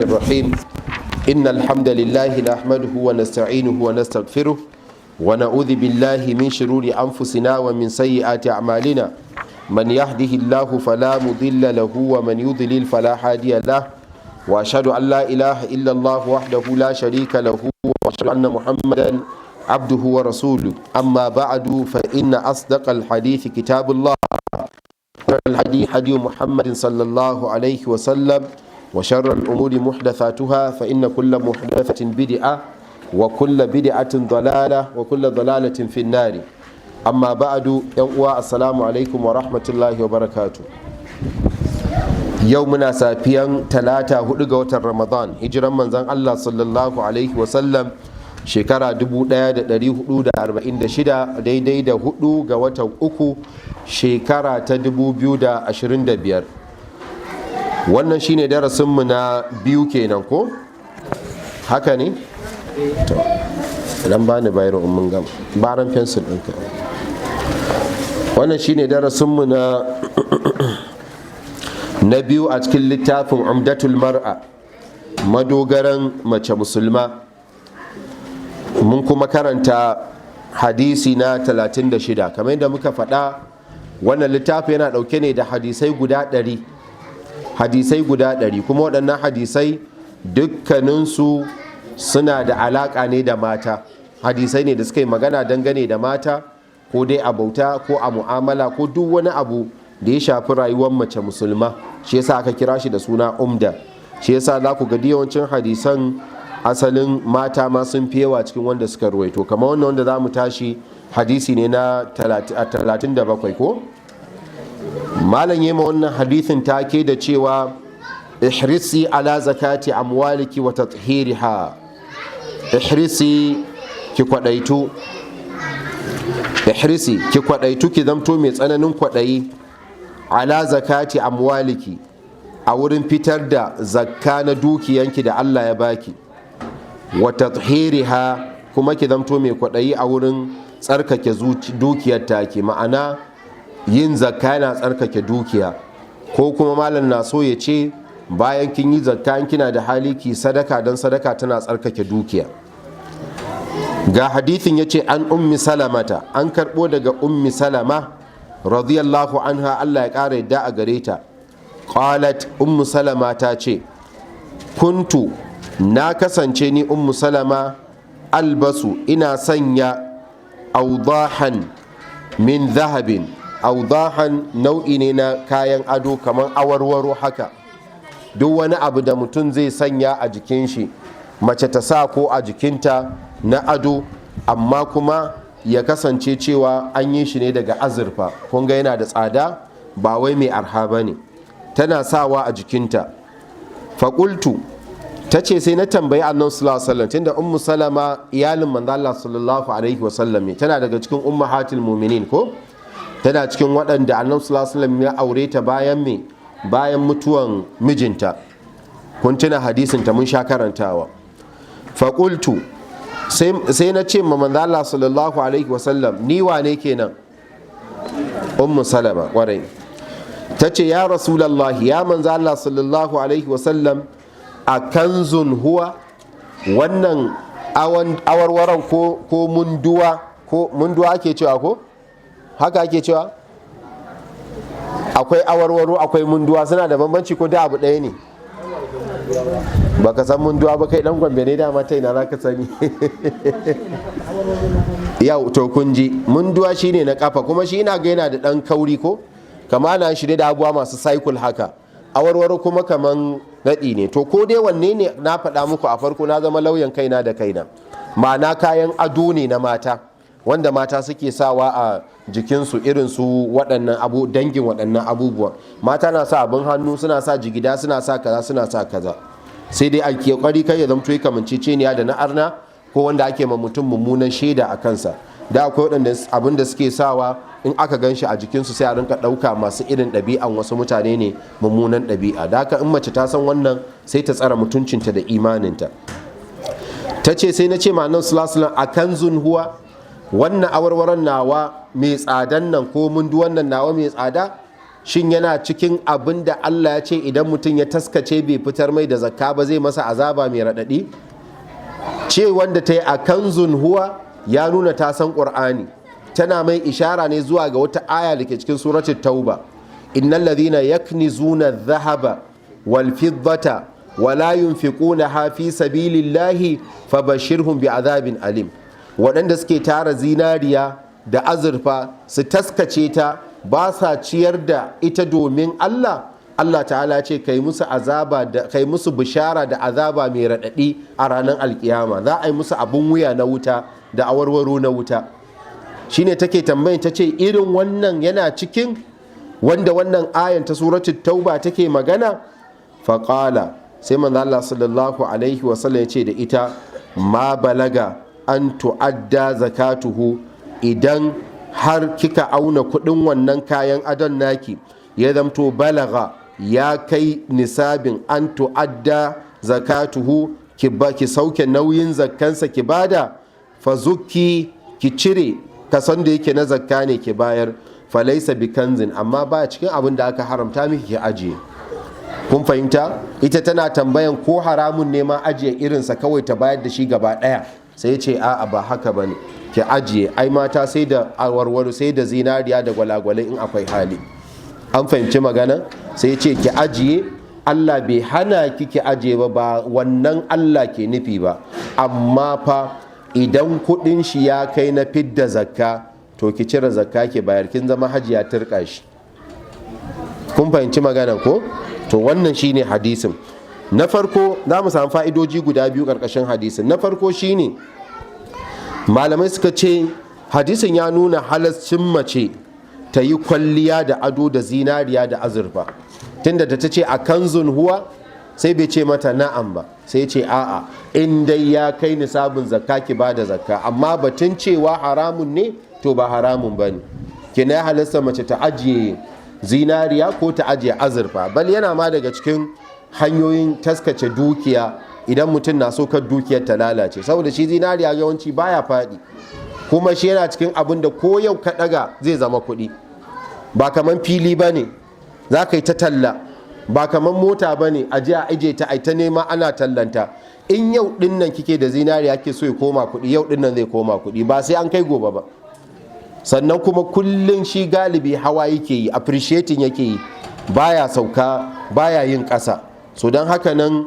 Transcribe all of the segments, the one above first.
الرحيم. إن الحمد لله نحمده ونستعينه ونستغفره ونعوذ بالله من شرور أنفسنا ومن سيئات أعمالنا. من يهده الله فلا مضل له ومن يضلل فلا هادي له. وأشهد أن لا إله إلا الله وحده لا شريك له، وأشهد أن محمدا عبده ورسوله. أما بعد، فإن أصدق الحديث كتاب الله، الهدي هدي محمد صلى الله عليه وسلم، وشر الأمور محدثاتها، فإن كل محدثة بدعة وكل بدعة ضلالة وكل ضلالة في النار. أما بعد، يوم السلام عليكم ورحمة الله وبركاته. يومنا safiyan Talata، 4 ga watan Ramadan، hijiran manzan Allah sallallahu alaihi wasallam shekara 1446، daidai da 4 ga watan 3، shekara ta 2025. Wannan shine darasinmu na biyu kenan, ko haka ne? To, idan ba ni bayar mun gama baran fensil ɗinka. Wannan shine darasinmu na biyu a cikin littafin Umdatul Mar'a, madogaran mace musulma. Mun kuma karanta hadisi na 36. Kamar yadda muka faɗa, wannan littafi yana ɗauke ne da hadisai guda 100, hadisai guda 100. Kuma waɗannan hadisai dukkaninsu suna da alaƙa ne da mata. Hadisai ne da suka yi magana dangane da mata, ko dai a bauta, ko a mu'amala, ko duk wani abu da ya shafi rayuwar mace musulma. Shi yasa aka kira shi da suna Umda. Shi yasa za ku ga yawancin hadisan asalin mata ma sun fi yawa cikin wanda suka ruwaito. Kamar wannan wanda za mu tashi, hadisi ne na 37, ko? Malam yema wannan hadisin take da cewa "احرصي على زكاة أموالك وتطهيرها". احرصي، ki kwadaitu. احرصي، ki kwadaitu, ki zamto mai tsananin kwadayi، على زكاة أموالك، a wurin fitar da zakka na dukiyanki da Allah ya baki، وتطهيرها، kuma ki zamto mai kwadayi a wurin tsarkake dukiyar take. Ma'ana, yin zakka yana tsarkake dukiya. Ko kuma malam na so ya ce, bayan kin yi zakka, in kina da hali, ki sadaka, don sadaka tana tsarkake dukiya. Ga hadithin, ya ce: عن أم سلمة، an karɓo daga Ummi Salama رضي الله عنها، Allah ya ƙara yadda a gare ta، قالت، Ummu Salama ta ce: كنت، na kasance ni Ummu Salama، ألبس، ina sanya، أوضاحا من ذهب. أوضاحا nau'i ne na kayan ado, kamar awarwaro haka, duk wani abu da mutum zai sanya a jikin shi, mace ta sa ko a jikinta na ado, amma kuma ya kasance cewa an yi shi ne daga azurfa. Kun ga yana da tsada, ba wai mai arha ba ne. Tana sawa a jikinta. فقلت، ta ce sai na tambayi Annabi صلى الله عليه وسلم. Tunda Ummu Salama iyalin manzo Allah صلى الله عليه وسلم ne, tana daga cikin أمهات المؤمنين, ko tana cikin waɗanda Annabi صلى الله عليه وسلم ya aure ta bayan me? Bayan mutuwan mijinta. Kun tuna hadisin ta, mun sha karantawa. فقلت، sai na ce ma manzo Allah صلى الله عليه وسلم. Ni wane kenan? Ummu Salama, kwarai. Ta ce: يا رسول الله، ya manzo Allah صلى الله عليه وسلم، أكنز هو؟ Wannan awarwaron ko munduwa, ko munduwa ake cewa, ko haka ake cewa? Akwai awarwaro, akwai munduwa, suna da bambanci ko da abu ɗaya ne? Baka san munduwa ba, kai dan Gombe ne dama, ta ina za ka sani? Yau to kun ji, munduwa shine na kafa, kuma shi ina ga yana da dan kauri, ko kama ana shi da abubuwa masu cycle haka. Awarwaro kuma kaman naɗi ne. To, ko dai wanne ne, na faɗa muku a farko, na zama lauyan kaina da kaina. Ma'ana, kayan ado ne na mata wanda mata suke sawa a jikinsu, irin su waɗannan abu, dangin waɗannan abubuwan. Mata na sa abin hannu, suna sa jigida, suna sa kaza, suna sa kaza. Sai dai a kokari kai ya zamto kamanceceniya da na arna, ko wanda ake ma mutum mummunan shaida a kansa. Da akwai waɗanda abin da suke sawa, in aka gan shi a jikinsu, sai a rinka ɗauka masu irin ɗabi'an wasu mutane ne, mummunan ɗabi'a. Da haka in mace ta san wannan, sai ta tsara mutuncinta da imaninta. Ta ce sai na ce ma Annabi صلى الله عليه وسلم: أكنز هو؟ Wannan awarwaron nawa mai tsadan nan, ko munduwan nan nawa mai tsada, Shin yana cikin abin da Allah ya ce idan mutum ya taskace bai fitar mai da zakka ba, zai masa azaba mai raɗaɗi? Ce wanda ta yi "a kanzun huwa" ya nuna ta san Ƙur'ani. Tana mai ishara ne zuwa ga wata aya da ke cikin Suratul Tauba: "Innal ladhina yaknizuna dhahaba wal fiddata wala yunfiqunaha fi sabilillahi fabashirhum bi'adhabin alim." Waɗanda suke tara zinariya da azurfa su taskace ta, ba sa ciyar da ita domin Allah, Allah ta'ala ce kai musu azaba da kai musu bishara da azaba mai raɗaɗi a ranar Alkiyama. Za a yi musu abun wuya na wuta da awarwaro na wuta. Shine take tambayin, ta ce irin wannan yana cikin wanda wannan ayan ta Suratul Tauba take magana? Faƙala, sai manzo Allah sallallahu alaihi wasallam ya ce da ita: "Ma balaga an tu'adda zakatuhu." Idan har kika auna kudin wannan kayan adon naki, ya zamto balaga, ya kai nisabin an tu'adda zakatuhu, ki ba ki sauke nauyin zakkansa ki bada, fazukki, ki cire kason da yake na zakka ne ki bayar. Falaisa bi kanzin, amma ba cikin abin da aka haramta miki ki ajiye. Kun fahimta? Ita tana tambayan ko haramun ne ma ajiye irinsa, kawai ta bayar da shi gaba daya. Sai ce a'a, ba haka bane, ki ajiye. Ai mata sai da awarwaro, sai da zinariya da gwalagwalai in akwai hali. An fahimci magana? Sai ce ki ajiye, Allah bai hana ki ki ajiye ba, ba wannan Allah ke nufi ba. Amma fa idan kudin shi ya kai na fidda zakka, to ki cire zakka ki bayar, kin zama hajiya turka shi. Kun fahimci magana ko? To, wannan shine hadisin. Na farko, za mu samu fa'idoji guda biyu karkashin hadisin. Na farko shine, malamai suka ce hadisin ya nuna halascin mace ta yi kwalliya da ado da zinariya da azurfa, tunda da ta ce "a kanzun huwa", sai bai ce mata na'am ba, sai ce a'a, in dai ya kai nisabin zakka, ki ba da zakka. Amma batun cewa haramun ne, to ba haramun ba ne. Kina ya halasta mace ta ajiye zinariya ko ta ajiye azurfa. Bal yana ma daga cikin hanyoyin taskace dukiya idan mutum na so kar dukiyar ta lalace, saboda shi zinariya yawanci baya faɗi, kuma shi yana cikin abin da ko yau ka ɗaga zai zama kuɗi. Ba kaman fili ba ne za ka yi ta talla, ba kaman mota ba ne a je a aje ta ai ta nema ana tallanta. In yau ɗin nan kike da zinariya ke so ya koma kuɗi, yau ɗin nan zai koma kuɗi, ba sai an kai gobe ba. Sannan kuma kullum shi galibi hawa yake yi, appreciating yake yi, baya sauka, baya yin ƙasa. So don haka nan,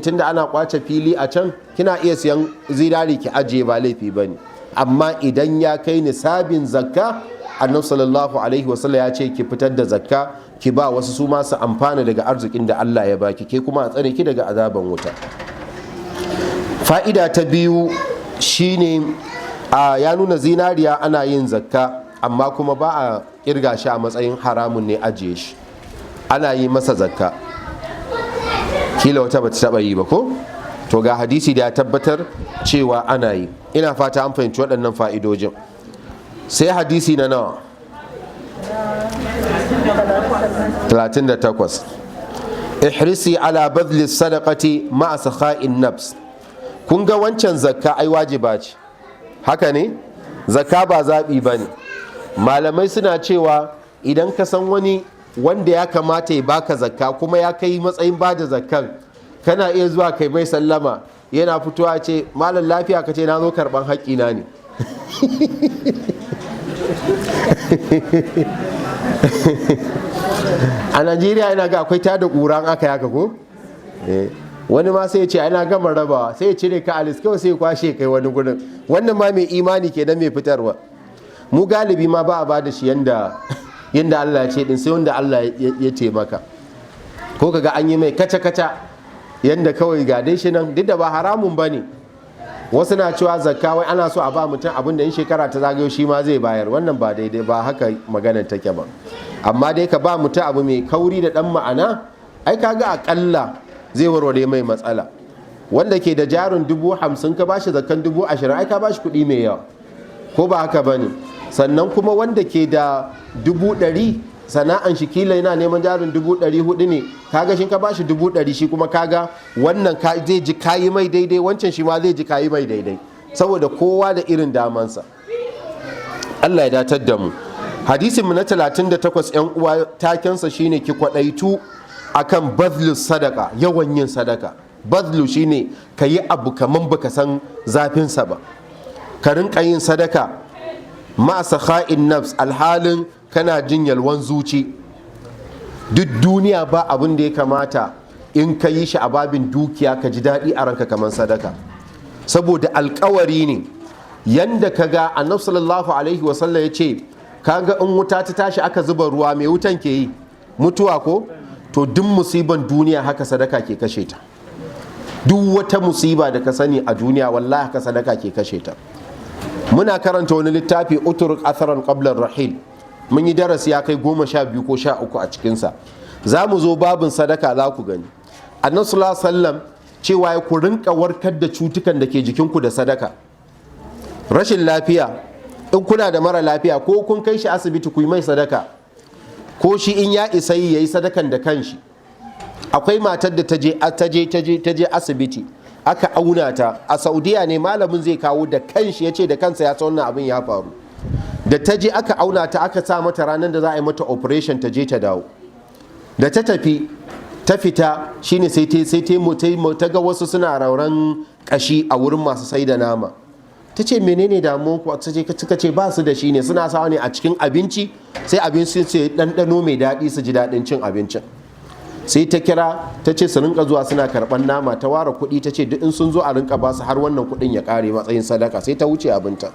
tunda ana kwace fili a can, kina iya siyan zinari ki ajiye, ba laifi ba ne. Amma idan ya kai nisabin zakka, Annabi sallallahu alaihi wasallam ya ce ki fitar da zakka, ki ba wasu su masu amfana daga arzikin da Allah ya baki, ke kuma a tsare ki daga azaban wuta. Fa'ida ta biyu shine ya nuna zinariya ana yin zakka, amma kuma ba a kirga shi a matsayin haramun ne ajiye shi. Ana yi masa zakka. Kila wata bata taba yi ba ko? To, ga hadisi da ya tabbatar cewa ana yi. Ina fata an fahimci waɗannan fa'idojin. Sai hadisi na nawa? 38. "Ihrisi ala badli sadaqati ma'a sakha'in nafs." Kun ga wancan zakka ai wajiba ce, haka ne? Zakka ba zaɓi ba ne. Malamai suna cewa idan ka san wani wanda ya kamata ya baka zakka, kuma ya kai matsayin bada zakkan, kana iya zuwa kai mai sallama. Yana fitowa ce, "Malam, lafiya?" Ka ce, "Na zo karban haƙƙina ne." A Najeriya ina ga akwai tada ƙura aka yaka ko. Wani ma sai ya ce ana gama rabawa, sai ya cire ka a list kawai, sai ya kwashe kai wani gurin. Wannan ma mai imani kenan, mai fitarwa. Mu galibi ma ba a ba da shi yanda yanda Allah ya ce din, sai wanda Allah ya taimaka, ko kaga an yi mai kaca-kaca yanda kawai ga dai shi nan, duk da ba haramun ba ne. Wasu na cewa zakka wai ana so a ba mutum abin da in shekara ta zagayo shi ma zai bayar. Wannan ba daidai ba, haka maganar take ba. Amma dai ka ba mutum abu mai kauri da dan ma'ana, ai kaga akalla zai warware mai matsala. Wanda ke da jarin 50,000, ka bashi zakkan 20,000, ai ka bashi kuɗi mai yawa, ko ba haka ba ne? Sannan kuma wanda ke da 100,000, sana'an shi kila yana neman jarin 400,000 ne, kaga shi ka bashi 100,000, shi kuma kaga wannan zai ji kayi mai daidai, wancan shi ma zai ji kayi mai daidai, saboda kowa da irin damansa. Allah ya datar da mu. Hadisin mu na 38, yan uwa, takensa shine ki kwadaitu akan bazlu sadaka, yawan yin sadaka. Bazlu shine ka yi abu kaman baka san zafinsa ba. Ka rinka yin sadaka ma'a sakha'in nafs, alhalin kana jin yalwan zuci. Duk duniya ba abin da ya kamata in ka yi shi a babin dukiya ka ji daɗi a ranka kamar sadaka, saboda alkawari ne. Yanda ka ga Annabi sallallahu alaihi wasallam ya ce, kaga in wuta ta tashi aka zuba ruwa, mai wutan ke yi? Mutuwa ko? To, duk musiban duniya haka sadaka ke kashe ta. Duk wata musiba da ka sani a duniya, wallahi haka sadaka ke kashe ta. Muna karanta wani littafi, Utruk Atharan Qabla Rahil. Mun yi darasi ya kai 12 ko 13 a cikinsa. Za mu zo babin sadaka, za ku gani Annabi sallallahu alaihi wasallam cewa ya ku rinka warkar da cutukan da ke jikinku da sadaka. Rashin lafiya, in kuna da mara lafiya ko kun kai shi asibiti, ku yi mai sadaka, ko shi in ya isa yi, yayi sadakan da kanshi. Akwai matar da ta je asibiti, aka auna ta a Saudiya ne. Malamin zai kawo da kanshi, ya ce da kansa ya san wannan abin ya faru. Da ta je aka auna ta, aka sa mata ranar da za a yi mata operation, ta je ta dawo. Da ta tafi, ta fita, shine sai ta ga wasu suna rauran kashi a wurin masu sai da nama. Ta ce, "Menene damuwar ku?" Ta ce, suka ce ba su da shi ne, suna sawa ne a cikin abinci, sai abincin sai ɗanɗano mai daɗi, su ji daɗin cin abincin. Sai ta kira, ta ce su rinka zuwa suna karɓar nama. Ta ware kuɗi, ta ce duk in sun zo a rinka ba su har wannan kuɗin ya ƙare, matsayin sadaka. Sai ta wuce abinta.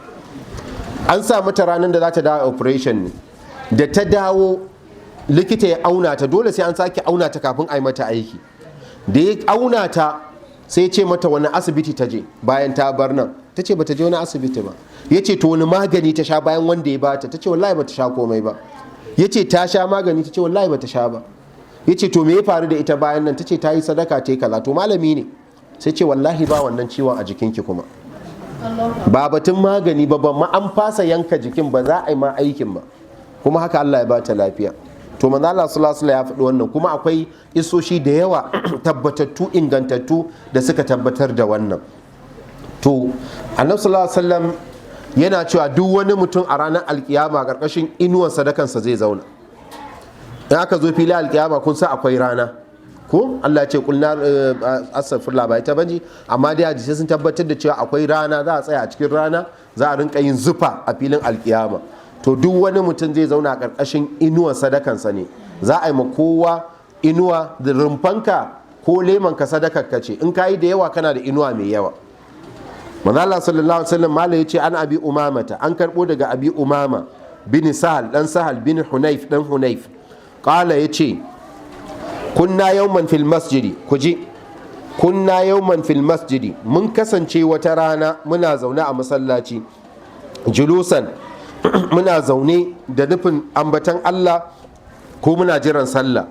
An sa mata ranar da za ta dawo operation ne. Da ta dawo, likita ya auna ta. Dole sai an sake auna ta kafin a yi mata aiki. Da ya auna ta, sai ce mata wani asibiti ta je bayan ta bar nan. Ta ce bata je wani asibiti ba. Ya ce to, wani magani ta sha bayan wanda ya bata? Ta ce wallahi bata sha komai ba. Ya ce ta sha magani? Ta ce wallahi bata sha ba. Ya ce to, me ya faru da ita bayan nan? Ta ce ta yi sadaka, ta yi kaza. To, malami ne. Sai ce wallahi ba wannan ciwon a jikinki. Kuma ba batun magani ba, ba ma an fasa yanka jikin ba, za a yi ma aikin ba. Kuma haka Allah ya bata lafiya. To, manzo Allah sallallahu alaihi ya faɗi wannan. Kuma akwai isoshi da yawa tabbatattu, ingantattu, da suka tabbatar da wannan. To, Annabi sallallahu alaihi wasallam yana cewa duk wani mutum a ranar alkiyama karkashin inuwan sadakansa zai zauna. In aka zo fili alkiyama, kun sa akwai rana ko? Allah ce kulna, astaghfirullah, ba ita bane, amma dai hadisi sun tabbatar da cewa akwai rana, za a tsaya a cikin rana, za a rinka yin zufa a filin alkiyama. To, duk wani mutum zai zauna a karkashin inuwan sadakansa ne. Za a yi ma kowa inuwa da rumfanka ko lemanka, sadakar ka ce. In ka yi da yawa, kana da inuwa mai yawa. Manzo Allah sallallahu alaihi wasallam, mala yace an Abi Umamata, an karbo daga Abi Umama bin Sahal dan Sahal bin Hunayf dan Hunayf, qala, yace kunna yawman fil masjidi. Kuji, kunna yawman fil masjidi, mun kasance wata rana muna zaune a masallaci, julusan, muna zaune da nufin ambatan Allah ko muna jiran sallah.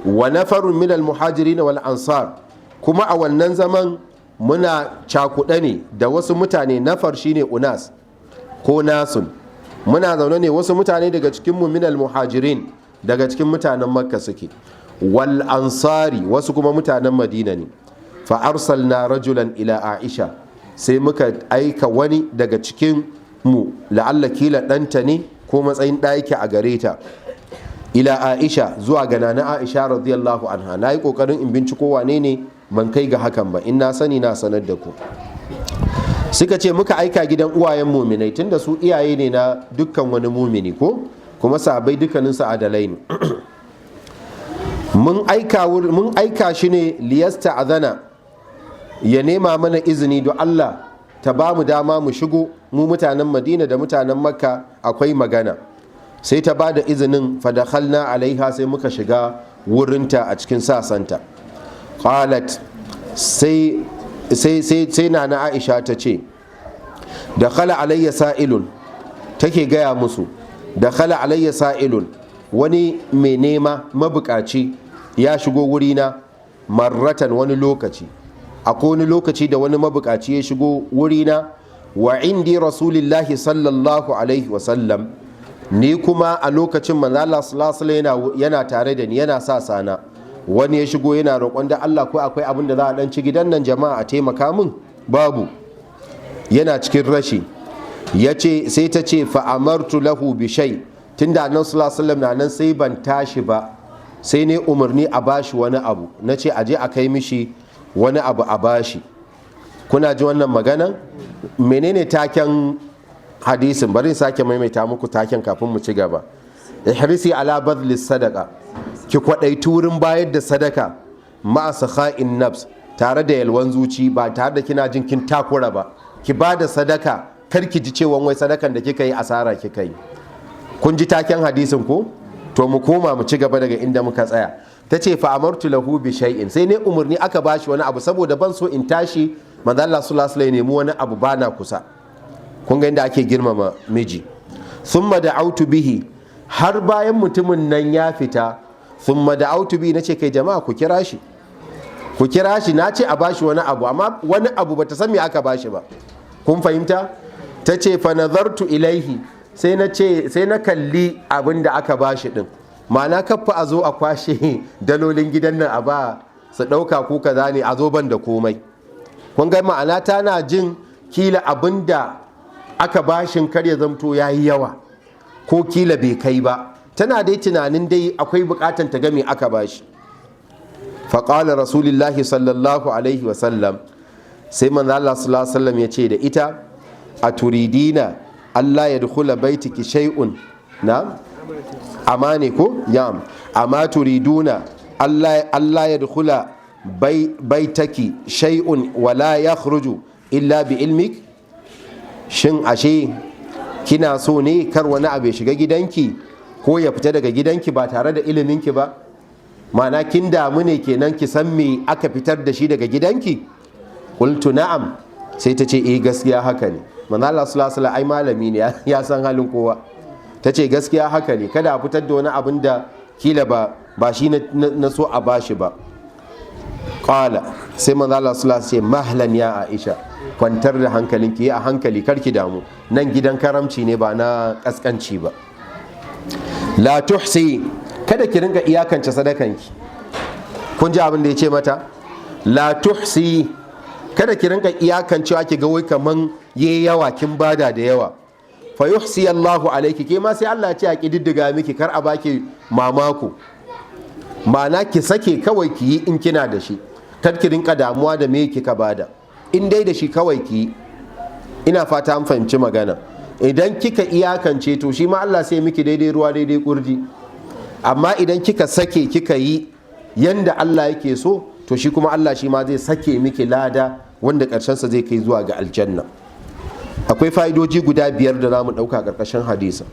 Wa nafarun min al muhajirin wal ansar, kuma a wannan zaman muna cakuɗe ne da wasu mutane. Nafar shine unas ko nasun. Muna zaune ne wasu mutane daga cikin mu, minal muhajirin, daga cikin mutanen Makka suke, wal ansari, wasu kuma mutanen Madina ne. Fa arsalna rajulan ila Aisha, sai muka aika wani daga cikin mu, la'alla kila ɗanta ne ko matsayin ɗa yake a gare ta, ila Aisha, zuwa ga Nana Aisha radiyallahu anha. Na yi ƙoƙarin in binciko wane ne, ban kai ga hakan ba. In na sani, na sanar da ku. Suka ce muka aika gidan uwayen muminai, tunda su iyaye ne na dukkan wani mumini, ko kuma sahabbai dukkaninsu adalai ne. Mun aika shi ne liyasta'zana, ya nema mana izini, don Allah ta ba mu dama mu shigo, mu mutanen Madina da mutanen Makka, akwai magana. Sai ta ba da izinin. Fadakhalna alaiha, sai muka shiga wurinta a cikin sasanta. Qalat, sai Nana Aisha ta ce dakhala alayya sa'ilun, take gaya musu, dakhala alayya sa'ilun, wani mai nema, mabukaci ya shigo wurina, marratan, wani lokaci. Akwai wani lokaci da wani mabukaci ya shigo wurina, wa indi rasulillahi sallallahu alaihi wasallam, ni kuma a lokacin manzo Allah sallallahu alaihi yana tare da ni, yana sa sana. Wani ya shigo yana roƙon da Allah ko akwai abin da za a dan ci gidan nan, jama'a a taimaka min, babu, yana cikin rashi. Ya ce, sai ta ce fa'amartu lahu bi shay, ta ce sai na umarci wani daga cikin Tunda annabi sallallahu alaihi wasallam na nan, sai ban tashi ba, sai ne umarni a bashi wani abu. Na ce aje a kai mishi wani abu a bashi. Kuna ji wannan magana? Menene taken hadisin? Bari sake maimaita muku taken kafin mu ci gaba. احرصي على بذل الصدقة, ki kwadaitu wurin bayar da sadaka, مع سخاء النفس, tare da yalwan zuci, ba tare da kina jin kin takura ba. Ki ba da sadaka, kar ki ji cewa wai sadakan da kika yi asara kika yi. Kun ji taken hadisin ko? To, mu koma mu ci gaba daga inda muka tsaya. Ta ce فأمرت له بشيء, sai ne umarni aka bashi wani abu, saboda ban so in tashi manzo Allah sallallahu alaihi nemi wani abu bana kusa. Kun ga inda ake girmama miji. ثم دعوت به, har bayan mutumin nan ya fita, ثم دعوت به, nace, "Kai jama'a, ku kira shi, ku kira shi. Na ce a bashi wani abu," amma wani abu bata san me aka bashi ba. Kun fahimta? Ta ce فنظرت إليه, sai na ce, sai na kalli abin da aka bashi din, ma'ana kaffa a zo a kwashe dalolin gidan nan a ba su ɗauka ko kaza ne, a zo ban da komai. Kun ga, ma'ana tana jin kila abin da aka bashin kar ya zamto ya yi yawa, ko kila bai kai ba. Tana dai tunanin dai akwai bukatan ta ga me aka bashi. فقال رسول الله صلى الله عليه وسلم, sai manzo Allah صلى الله عليه وسلم ya ce da ita, أتريدين ألا يدخل بيتك شيء na amma ne ko yam أما تريدون ألا يدخل بيتك شيء ولا يخرج إلا بعلمك. Shin ashe kina so ne kar wani abu ya shiga gidanki ko ya fita daga gidanki ba tare da iliminki ba? Ma'ana kin damu ne kenan ki san me aka fitar da shi daga gidanki? قلت نعم, sai ta ce, "Eh, gaskiya haka ne." Manzo Allah صلى الله عليه ai malami ne, ya san halin kowa. Ta ce, "Gaskiya haka ne, kada a fitar da wani abin da kila ba shi na so a bashi ba." قال, sai manzo Allah صلى الله عليه مهلا يا عائشة, kwantar da hankalinki, yi a hankali, karki damu, nan gidan karamci ne, ba na kaskanci ba. لا تحصي, kada ki rinka iyakance sadakanki. Kun ji abin da ya ce mata? لا تحصي, kada ki rinka iyakancewa, ki ga wai kaman yayi yawa, kin bada da yawa. فيحصي الله عليك, ke ma sai Allah ya ce a kididdiga miki, kar a baki mamako. Ma'ana ki sake kawai ki yi in kina da shi, kar ki rinka damuwa da me kika bada. In dai da shi, kawai ki yi. Ina fata an fahimci magana. Idan kika iyakance, to shi ma Allah sai miki daidai ruwa daidai kurji. Amma idan kika sake kika yi yanda Allah yake so, to shi kuma Allah shi ma zai sake miki lada wanda ƙarshensa zai kai zuwa ga aljanna. Akwai fa'idoji guda biyar da za mu ɗauka ƙarƙashin hadisa.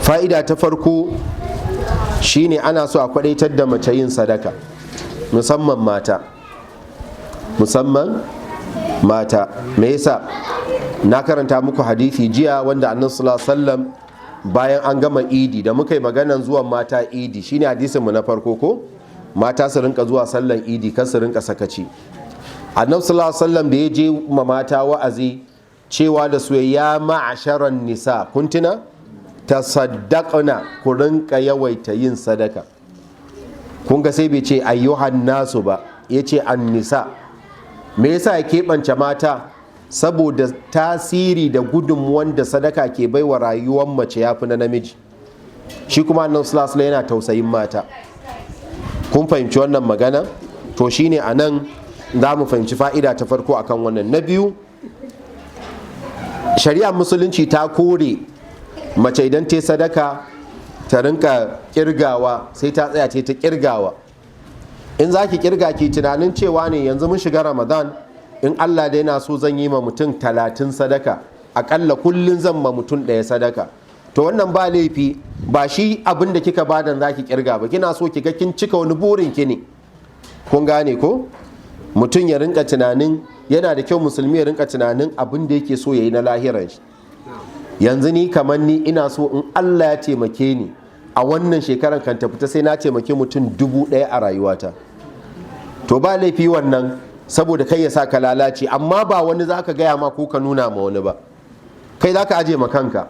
Fa'ida ta farko shine ana so a kwadaitar da mace yin sadaka, musamman mata, musamman mata. Me yasa? Na karanta muku hadisi jiya wanda annabi صلى الله عليه وسلم bayan an gama idi da muka yi maganan zuwan mata idi, shine hadisinmu na farko ko? Mata su rinka zuwa sallan idi, kar su rinka sakaci. Annabi صلى الله عليه وسلم da ya je ma mata wa'azi, cewa da su يا معشر النساء, kun tuna? تصدقن, ku rinka yawaita yin sadaka. Kun ga sai bai ce أيها الناس ba, ya ce النساء. Me yasa ya keɓance mata? Saboda tasiri da gudunmuwan da sadaka ke baiwa rayuwar mace ya fi na namiji. Shi kuma annabi صلى الله yana tausayin mata. Kun fahimci wannan magana? To, shine a nan za mu fahimci fa'ida ta farko akan wannan. Na biyu, shari'ar Musulunci ta kore mace idan ta sadaka ta rinka kirgawa, sai ta tsaya ce ta kirgawa. In za ki kirga, ki tunanin cewa ne yanzu mun shiga Ramadan, in Allah da yana so zan yi ma mutum 30 sadaka, akalla kullum zan ma mutum ɗaya sadaka. To, wannan ba laifi ba. Shi abin da kika badan za ki kirga ba, kina so ki ga kin cika wani burin ki ne. Kun gane ko? Mutum ya rinka tunanin, yana da kyau musulmi ya rinka tunanin abin da yake so ya yi na lahiran shi. Yanzu ni, kamar ni, ina so in Allah ya taimake ni a wannan shekaran kan ta fita, sai na taimake mutum 1000 a rayuwata. To, ba laifi wannan, saboda kai ya sa ka lalace. Amma ba wani za ka gaya ma ko ka nuna ma wani ba, kai za ka aje ma kanka.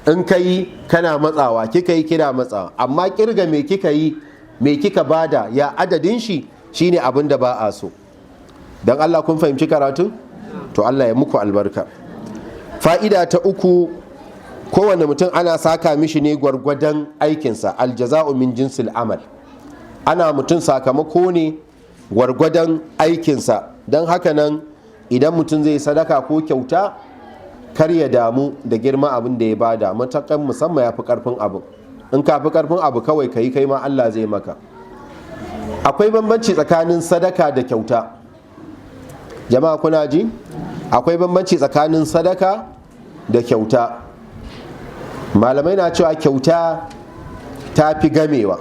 In ka yi, kana matsawa, kika yi, kina matsawa. Amma kirga me kika yi, me kika bada, ya adadin shi, shine abin da ba a so. Don Allah kun fahimci karatun? To, Allah ya muku albarka. Fa'ida ta uku Kowane mutum ana saka mishi ne gwargwadon aikinsa. Aljaza'u min jinsil amal. Ana mutum sakamako ne gwargwadon aikinsa. Don haka nan idan mutum zai sadaka ko kyauta, kar ya damu da girma abin da ya bada, matakan musamman ya fi karfin abin. In ka fi karfin abu, kawai ka yi, kai ma Allah zai maka. Akwai bambanci tsakanin sadaka da kyauta. Jama'a, kuna ji? Akwai bambanci tsakanin sadaka da kyauta. Malamai na cewa kyauta ta fi gamewa,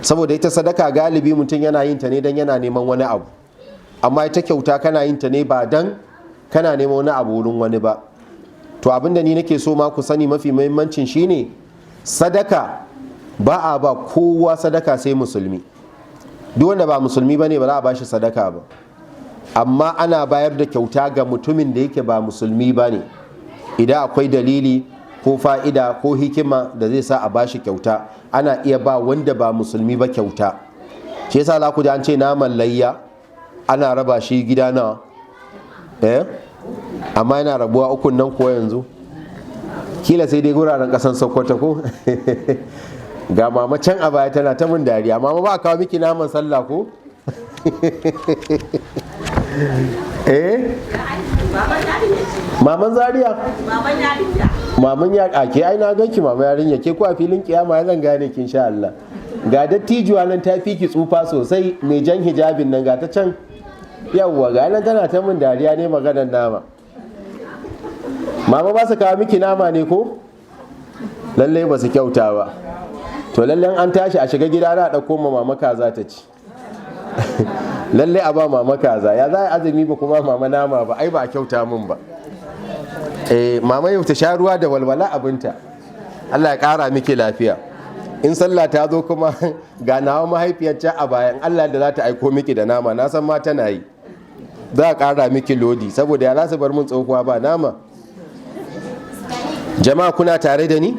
saboda ita sadaka galibi mutum yana yin ta ne don yana neman wani abu, amma ita kyauta kana yin ta ne ba don kana neman wani abu wurin wani ba. To, abinda ni nake so ma ku sani mafi muhimmancin shine, sadaka ba a ba kowa sadaka sai musulmi. Duk wanda ba musulmi ba ne, ba za a ba shi sadaka ba. Amma ana bayar da kyauta ga mutumin da yake ba musulmi ba ne, idan akwai dalili ko fa'ida ko hikima da zai sa a ba shi kyauta. Ana iya ba wanda ba musulmi ba kyauta. Shi yasa za ku ji an ce naman layya ana raba shi gida nawa? Eh, amma yana rabuwa ukun nan kuwa yanzu kila sai dai guraren kasan Sokoto ko. Ga mama can a baya tana ta mun dariya. Mama, ba kawo miki naman sallah ko? Eh, maman Zaria, maman ya a ke, ai na ganki mama yarinya ke ko a filin kiyama zan gane ki insha Allah. Ga dattijuwa nan, ta fi ki tsufa sosai, mai jan hijabin nan, ga ta can. Yawwa, ga nan tana ta mun dariya ne maganar nama. Mama, ba su kawo miki nama ne ko? Lallai ba su kyauta ba. To, lallai an tashi a shiga gida na ɗauko ma mama kaza ta ci. Lallai a ba mama kaza. Ya za a azumi ba kuma mama nama ba? Ai ba a kyauta mun ba. Eh, mama yau ta sha ruwa da walwala abinta. Allah ya kara miki lafiya. In sallah ta zo kuma, ga nawa mahaifiyar can a bayan Allah da za ta aiko miki da nama, na san ma tana yi. Za a kara miki lodi, saboda ya za su bar mun tsohuwa ba nama? Jama'a, kuna tare da ni?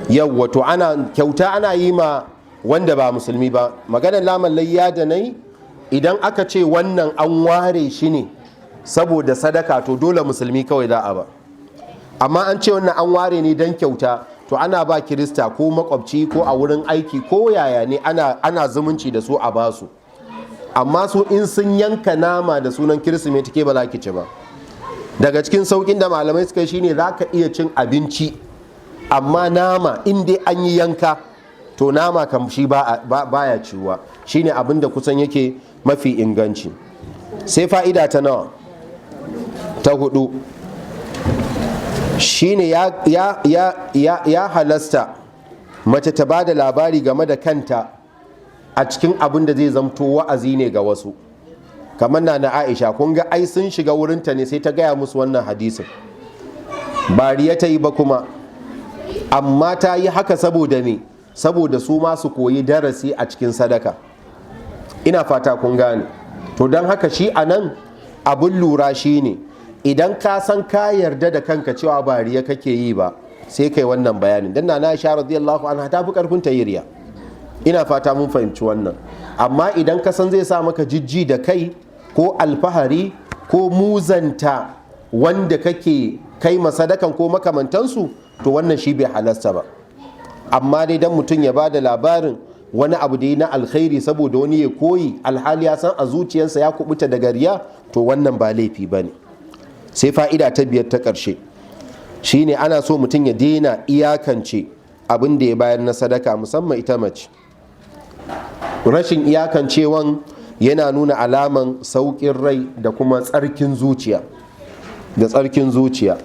Yawwa. To, ana kyauta, ana yi ma wanda ba musulmi ba. Maganar naman layya da nai, idan aka ce wannan an ware shi ne saboda sadaka, to dole musulmi kawai za a ba. Amma an ce wannan an ware ne don kyauta, to ana ba Kirista ko makwabci ko a wurin aiki ko yaya ne, ana zumunci da su, a basu. Amma su in sun yanka nama da sunan Kirsimeti, ke ba za ki ci ba. Daga cikin saukin da malamai suka yi shine, za ka iya cin abinci, amma nama in dai an yi yanka, to nama kam shi baya ciwuwa. Shine abin da kusan yake mafi inganci. Sai fa'ida ta nawa? Ta hudu shine ya halasta mace ta ba da labari game da kanta a cikin abin da zai zamto wa'azi ne ga wasu, kamar na Aisha. Kun ga ai sun shiga wurinta ne, sai ta gaya musu wannan hadisin. Ba riya ta yi ba kuma, amma ta yi haka saboda me? Saboda su ma su koyi darasi a cikin sadaka. Ina fata kun gane. To, don haka shi a nan abin lura shi ne, idan ka san ka yarda da kanka cewa ba riya kake yi ba, sai kai wannan bayanin. Dan na Aisha radiyallahu anha ta fi karfin ta yi riya. Ina fata mun fahimci wannan. Amma idan ka san zai sa maka jijji da kai ko alfahari ko muzanta wanda kake kai masadakan ko makamantansu, to wannan shi bai halasta ba. Amma dai dan mutum ya bada labarin wani abu da yi na alkhairi saboda wani ya koyi, alhali ya san a zuciyarsa ya kubuta daga riya, to wannan ba laifi ba ne. Sai fa'ida ta biyar, ta ƙarshe, shine ana so mutum ya daina iyakance abin da ya bayar na sadaka, musamman ita mace. Rashin iyakancewan yana nuna alaman sauƙin rai da kuma tsarkin zuciya da tsarkin zuciya.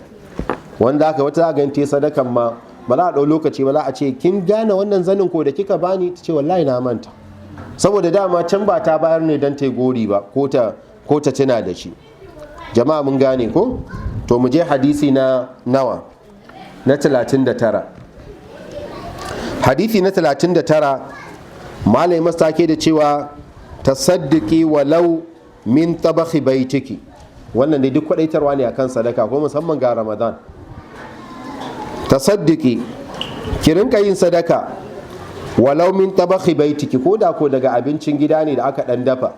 Wanda aka wata ga ta sadakan ma, ba za a ɗau lokaci ba, za a ce, "Kin gane wannan zanin ko da kika bani?" Ta ce, "Wallahi na manta." Saboda dama can ba ta bayar ne don ta gori ba ko ta tuna da shi. Jama'a, mun gane ko? To, mu je hadisi na nawa? Na 39. Hadisi na 39, malai mastake da cewa, "Tasaddaqi walau min tabakhi baitiki." Wannan ne duk kwadaitarwa ne akan sadaka, ko musamman ga Ramadan. Tasaddaqi, ki rinka yin sadaka, walau min tabakhi baitiki, ko da ko daga abincin gida ne da aka dan dafa.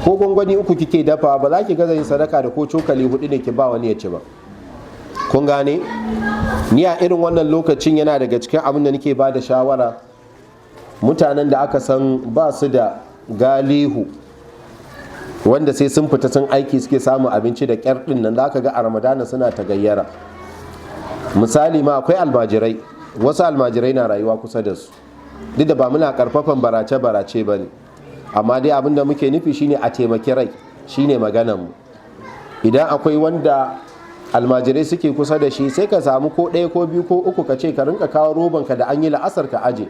Ko gwangwani uku kike dafa, ba za ki gaza yin sadaka da ko cokali hudu ne ki ba wani ya ci ba. Kun gane? Ni a irin wannan lokacin yana daga cikin abin da nake ba da shawara, mutanen da aka san ba su da galihu, wanda sai sun fita sun aiki suke samun abinci da kyar din nan, za ka ga a Ramadana suna ta gayyara. Misali ma akwai almajirai, wasu almajirai na rayuwa kusa da su. Duk da ba muna karfafan barace-barace ba ne, amma dai abin da muke nufi shine a taimaki rai, shine maganan mu. Idan akwai wanda almajirai suke kusa da shi, sai ka samu ko ɗaya ko biyu ko uku, ka ce ka rinka kawo robanka da an yi la'asar ka aje,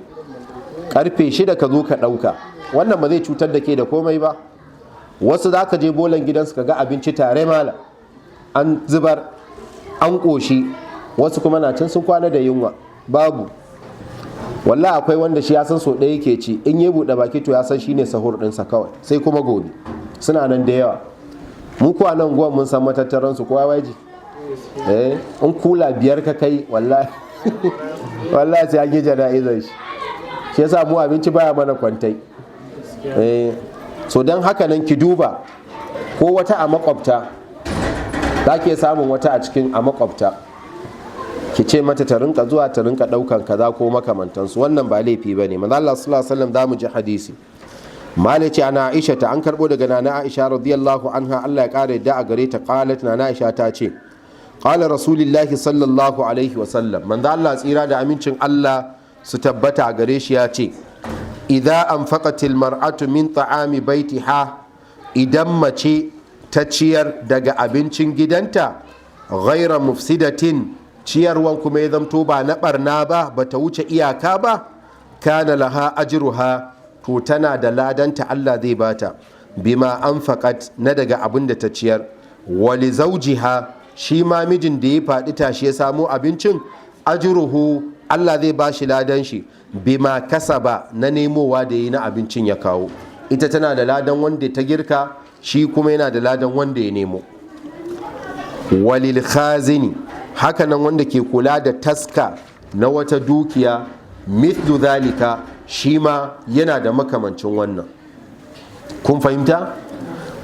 karfe 6 ka zo ka ɗauka. Wannan ba zai cutar da ke da komai ba. Wasu za ka je bolan gidansu ka ga abinci tare mala an zubar an ƙoshi, wasu kuma na can sun kwana da yunwa babu. Wallah akwai wanda shi ya san so ɗaya yake ci, in ya buɗe baki to ya san shine sahur ɗinsa kawai, sai kuma gobe. Suna nan da yawa. Mu kuwa nan guwan mun san matattaran su, kowa waji in kula 5 ka kai, wallahi wallahi sai an yi jana'izar shi. Shi yasa mu abinci baya mana kwantai. So don haka nan ki duba ko wata a makwabta, za ki samun wata a cikin a makwabta, ki ce mata ta rinka zuwa ta rinka daukan kaza ko makamantansu. Wannan ba laifi ba ne. Manzo Allah sallallahu alaihi wasallam, zamu ji hadisi. Malai ce ana Aisha ta, an karbo daga nana Aisha radiyallahu anha, Allah ya kare da a gare ta. Qalat, nana Aisha ta ce, qala Rasulullahi sallallahu alaihi wasallam, manzo Allah tsira da amincin Allah su tabbata a gare shi ya ce, idza anfaqatil mar'atu min ta'ami baitiha, idan mace ta ciyar daga abincin gidanta, ghaira mufsidatin, ciyarwan kuma ya zamto ba na barna ba, ba ta wuce iyaka ba, kana laha ajruha, to tana da ladanta, Allah zai bata, bima anfaqat, na daga abin da ta ciyar, wali zawjiha, shi ma mijin da ya faɗi tashi ya samo abincin, ajruhu, Allah zai bashi ladan shi, bima kasaba, na nemowa da yi na abincin ya kawo. Ita tana da ladan wanda ta girka, shi kuma yana da ladan wanda ya nemo. Walil khazini, hakanan wanda ke kula da taska na wata dukiya, mithlu zalika, shi ma yana da makamancin wannan. Kun fahimta?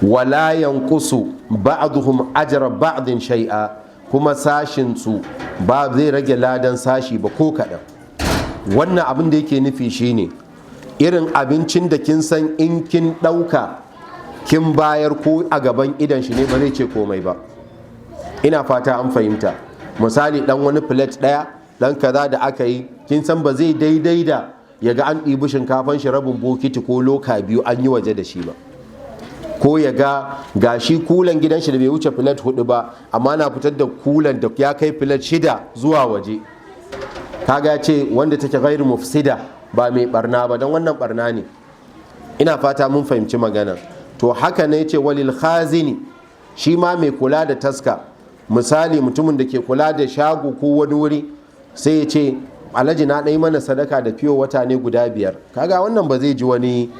Wala yanqusu ba'dhum ajra ba'din shay'a, kuma sashin su ba zai rage ladan sashi ba ko kaɗan. Wannan abin da yake nufi shine irin abincin da kin san in kin ɗauka kin bayar ko a gaban idan shi ne, ba zai ce komai ba. Ina fata an fahimta. Misali, dan wani plate ɗaya, dan kaza da aka yi, kin san ba zai daidai da ya ga an ɗibi shinkafan shi rabin bokiti ko loka biyu an yi waje da shi ba, ko ya ga gashi kulan gidan shi da bai wuce plate hudu ba, amma na fitar da kulan da ya kai plate 6 zuwa waje. Kaga ce wanda take gairu mufsida, ba mai barna ba, don wannan barna ne. Ina fata mun fahimci magana. To haka ne ce walil khazini, shi ma mai kula da taska, misali mutumin da ke kula da shago ko wani wuri, sai ya ce, "Alhaji, na ɗai mana sadaka da fiyo wata ne guda 5." Kaga wannan ba zai ji wani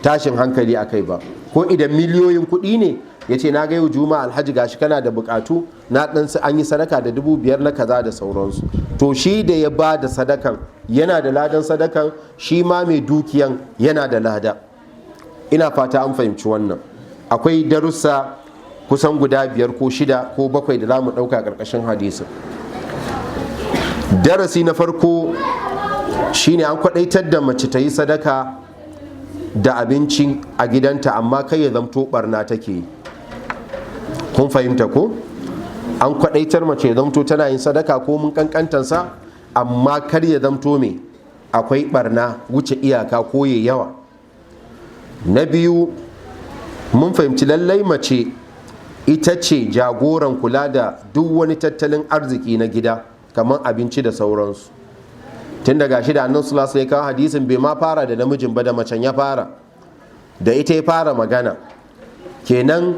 tashin hankali a kai ba. Ko idan miliyoyin kuɗi ne, ya ce, "Na ga yau Juma'a, alhaji, gashi kana da bukatu, na ɗan an yi sadaka da 5,000 na kaza da sauransu." To shi da ya ba da sadakan yana da ladan sadakan, shi ma mai dukiyan yana da lada. Ina fata an fahimci wannan. Akwai darussa kusan guda biyar ko shida ko bakwai da za mu ɗauka ƙarƙashin hadisin. Darasi na farko shine an kwaɗaitar da mace ta yi sadaka da abinci a gidanta, amma kai ya zamto barna take yi. Kun fahimta ko? An kwadaitar mace ya zamto tana yin sadaka ko mun kankantansa, amma kar ya zamto me akwai barna, wuce iyaka ko ya yawa. Na biyu, mun fahimci lallai mace ita ce jagoran kula da duk wani tattalin arziki na gida, kamar abinci da sauransu. Tun daga shi da annan sulasa ya kawo hadisin, bai ma fara da namijin ba, da macen ya fara, da ita ya fara magana. Kenan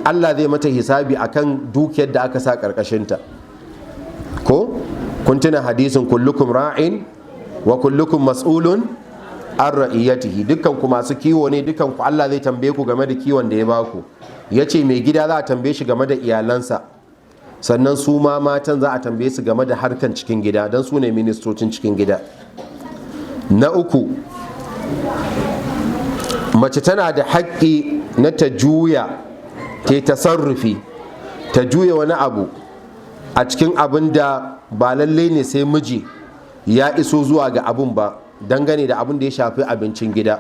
Allah zai mata hisabi akan dukiyar da aka sa karkashinta. Ko kun tuna hadisin kullukum ra'in wa kullukum mas'ulun an ra'iyatihi? Dukkan ku masu kiwo ne, dukkan ku Allah zai tambaye ku game da kiwon da ya baku. Yace mai gida za a tambaye shi game da iyalansa, sannan su ma matan za a tambaye su game da harkan cikin gida, don su ne ministocin cikin gida. Na uku, mace tana da haƙƙi na ta juya, ta tasarrufi, ta juya wani abu a cikin abin da ba lalle ne sai miji ya iso zuwa ga abun ba dangane da abun da ya shafi abincin gida.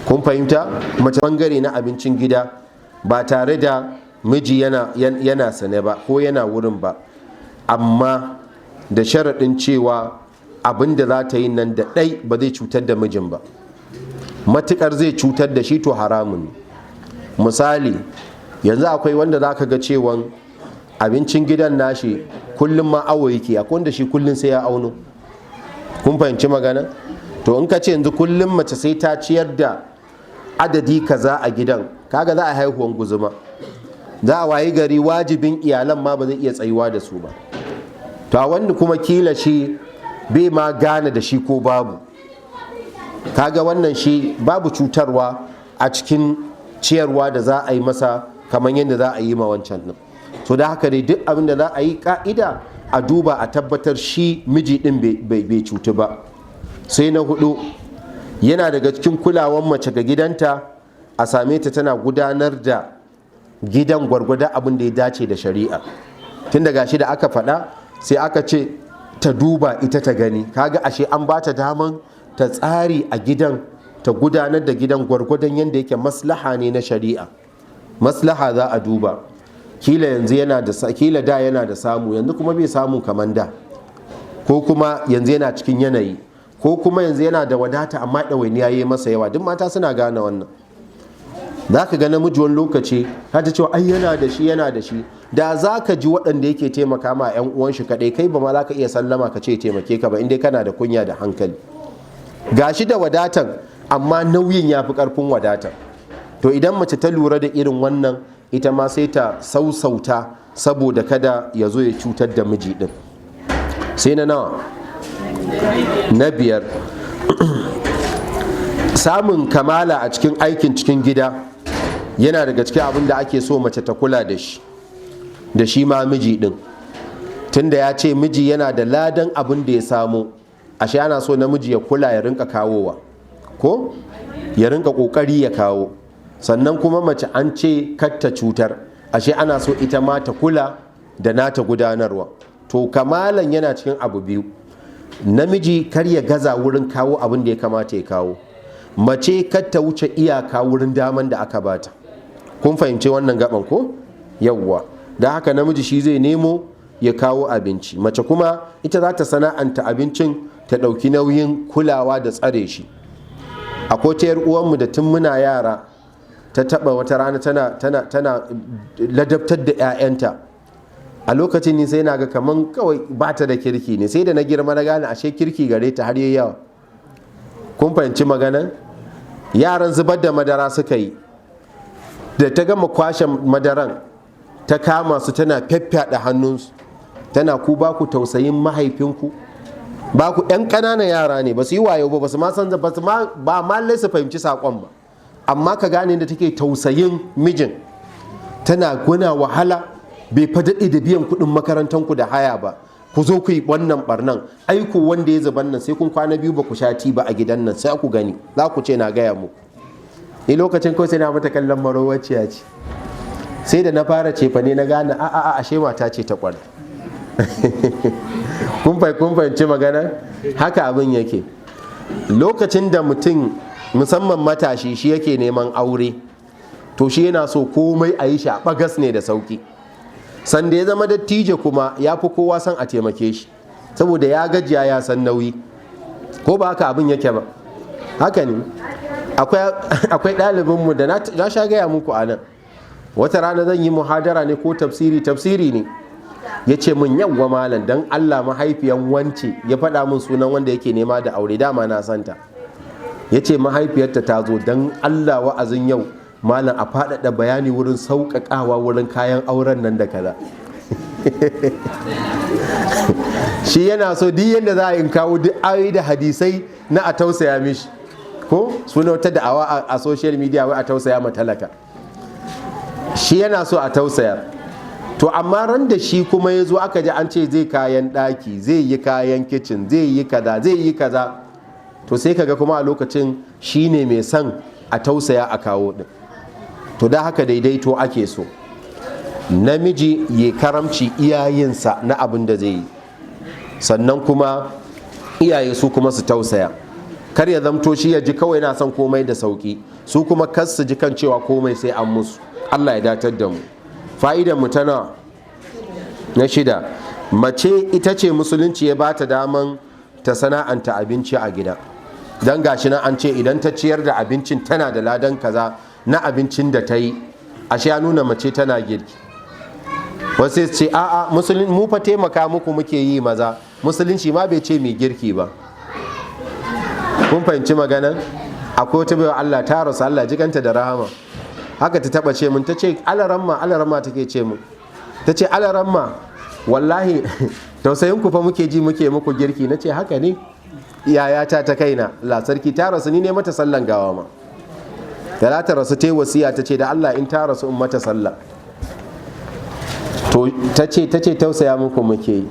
Kun fahimta? Mace bangare na abincin gida ba tare da miji yana sane ba ko yana wurin ba, amma da sharaɗin cewa abin da za ta yi nan da ɗai ba zai cutar da mijin ba. Matuƙar zai cutar da shi, to haramun ne. Misali, yanzu akwai wanda za ka ga cewan abincin gidan nashi kullum ma awo yake. Akwai wanda shi kullum sai ya auno. Kun fahimci magana? To in ka ce yanzu kullum mace sai ta ciyar da adadi kaza a gidan, kaga za a haihuwan guzuma. Za a wayi gari wajibin iyalan ma ba zai iya tsayuwa da su ba. To a wanda kuma kila shi bai ma gane da shi ko babu, kaga wannan shi babu cutarwa a cikin ciyarwa da za a yi masa kamar yadda za a yi ma wancan din. So da haka dai, duk abin da za a yi, ka'ida a duba a tabbatar shi miji din bai cutu ba. Sai na hudu, yana daga cikin kulawan mace ga gidanta a same ta tana gudanar da gidan gwargwadon abin da ya dace da shari'a. Tun daga shi da aka faɗa, sai aka ce ta duba ita ta gani. Kaga ashe an ba ta daman ta tsari a gidan, ta gudanar da gidan gwargwadon yadda yake maslaha ne na shari'a. Maslaha za a duba. Kila yanzu yana da, kila da yana da samu, yanzu kuma bai samu kaman da, ko kuma yanzu yana cikin yanayi, ko kuma yanzu yana da wadata amma ɗawainiya ya yi masa yawa. Duk mata suna gane wannan. Za ka ga namiji wani lokaci har ta cewa ai yana da shi, yana da shi. Da za ka ji waɗanda yake taimaka ma 'yan uwan shi kaɗai, kai ba ma za ka iya sallama ka ce taimake ka ba, inda kana da kunya da hankali. Gashi da wadatan, amma nauyin ya fi ƙarfin wadatan. To idan mace ta lura da irin wannan, ita ma sai ta sausauta saboda kada ya zo ya cutar da miji ɗin. Sai na nawa? Na biyar, samun kamala a cikin aikin cikin gida yana daga cikin abin da ake so mace ta kula da shi, da shi ma miji din, tunda ya ce miji yana da ladan abin da ya samu. Ashe ana so namiji ya kula, ya rinka kawowa, ko ya rinka kokari ya kawo. Sannan kuma mace an ce katta cutar, ashe ana so ita ma ta kula da nata gudanarwa. To kamalan yana cikin abu biyu: namiji kar ya gaza wurin kawo abin da ya kamata ya kawo, mace kar ta wuce iyaka wurin daman da aka bata. Kun fahimci wannan gaban ko? Yawwa. Da haka namiji shi zai nemo ya kawo abinci, mace kuma ita za ta sana'anta abincin, ta ɗauki nauyin kulawa da tsare shi. Akwai ta yar uwanmu da tun muna yara ta taba wata rana tana ladabtar da 'ya'yanta. A lokacin ni sai na ga kaman kawai ba ta da kirki ne. Sai da na girma na gane ashe kirki gare ta har yayi yawa. Kun fahimci maganan? Yaran zubar da madara suka yi. Da ta gama kwashe madaran, ta kama su tana feffyaɗa hannunsu, tana, "Ku ba ku tausayin mahaifinku? Ba ku?" Yan ƙananan yara ne, ba su yi wayo ba, ba su ma san ba, su ma ba ma lai su fahimci saƙon ba, amma ka gane da take tausayin mijin. Tana, "Guna wahala, bai fa daɗe da biyan kuɗin makarantanku da haya ba, ku zo ku yi wannan barnan. Aiku wanda ya zuban nan, sai kun kwana 2 ba ku sha ti ba a gidan nan, sai ku gani, za ku ce na gaya muku." Ni lokacin kawai sai na mata kallon marowaciya ce. Sai da na fara cefa ne na gane a a ashe mata ce ta kwarai. Kun fahimci magana? Haka abin yake. Lokacin da mutum, musamman matashi, shi yake neman aure, to shi yana so komai a yi shi a bagas ne da sauki. Sanda ya zama dattijo kuma, ya fi kowa san a taimake shi, saboda ya gajiya, ya san nauyi. Ko ba haka abin yake ba? Haka ne. Akwai ɗalibinmu da na sha gaya muku a nan. Wata rana zan yi muhadara ne ko tafsiri, tafsiri ne, ya ce min, "Yawwa malam, don Allah mahaifiyan wance," ya faɗa min sunan wanda yake nema da aure, dama na santa, ya ce mahaifiyarta ta zo, "Don Allah wa'azin yau malam a faɗaɗa bayani wurin sauƙaƙawa wurin kayan auren nan da kaza." Shi yana so duk yadda za a in kawo duk ayoyi da hadisai na a tausaya mishi, ko suna wata da'awa a social media wai a tausaya ma talaka. Shi yana so a tausaya. To amma ran da shi kuma ya zo aka ji an ce zai kayan ɗaki, zai yi kayan kicin, zai yi kaza, zai yi kaza, to sai kaga kuma a lokacin shi ne mai son a tausaya a kawo ɗin. To da haka daidaito ake so. Namiji ya karamci iyayensa na abin da zai yi, sannan kuma iyaye su kuma su tausaya. Kar ya zamto shi ya ji kawai na son komai da sauki, su kuma kar su ji kan cewa komai sai an musu. Allah ya datar da mu. Fa'idan mu tana na shida, mace ita ce Musulunci ya ba ta daman ta sana'anta abinci a gida, don gashi nan an ce idan ta ciyar da abincin tana da ladan kaza na abincin da ta yi. Ashe ya nuna mace tana girki. Wasu ce, "A'a, Musulun mu fa taimaka muku muke yi maza, Musulunci ma bai ce mai girki ba." Kun fahimci maganan? Akwai wata baiwa Allah, ta rasu, Allah jikanta da rahama, haka ta taba ce mun, ta ce, "Alaramma, alaramma," take ce mun, ta ce, "Alaramma, wallahi tausayin ku fa muke ji muke muku girki." Na ce, "Haka ne." Yayata ta kaina, Allah sarki, ta rasu, ni ne mata sallan gawa ma. Da za ta rasu ta yi wasiya, ta ce da Allah in ta rasu in mata sallah. To ta ce, "Tausaya muku muke yi."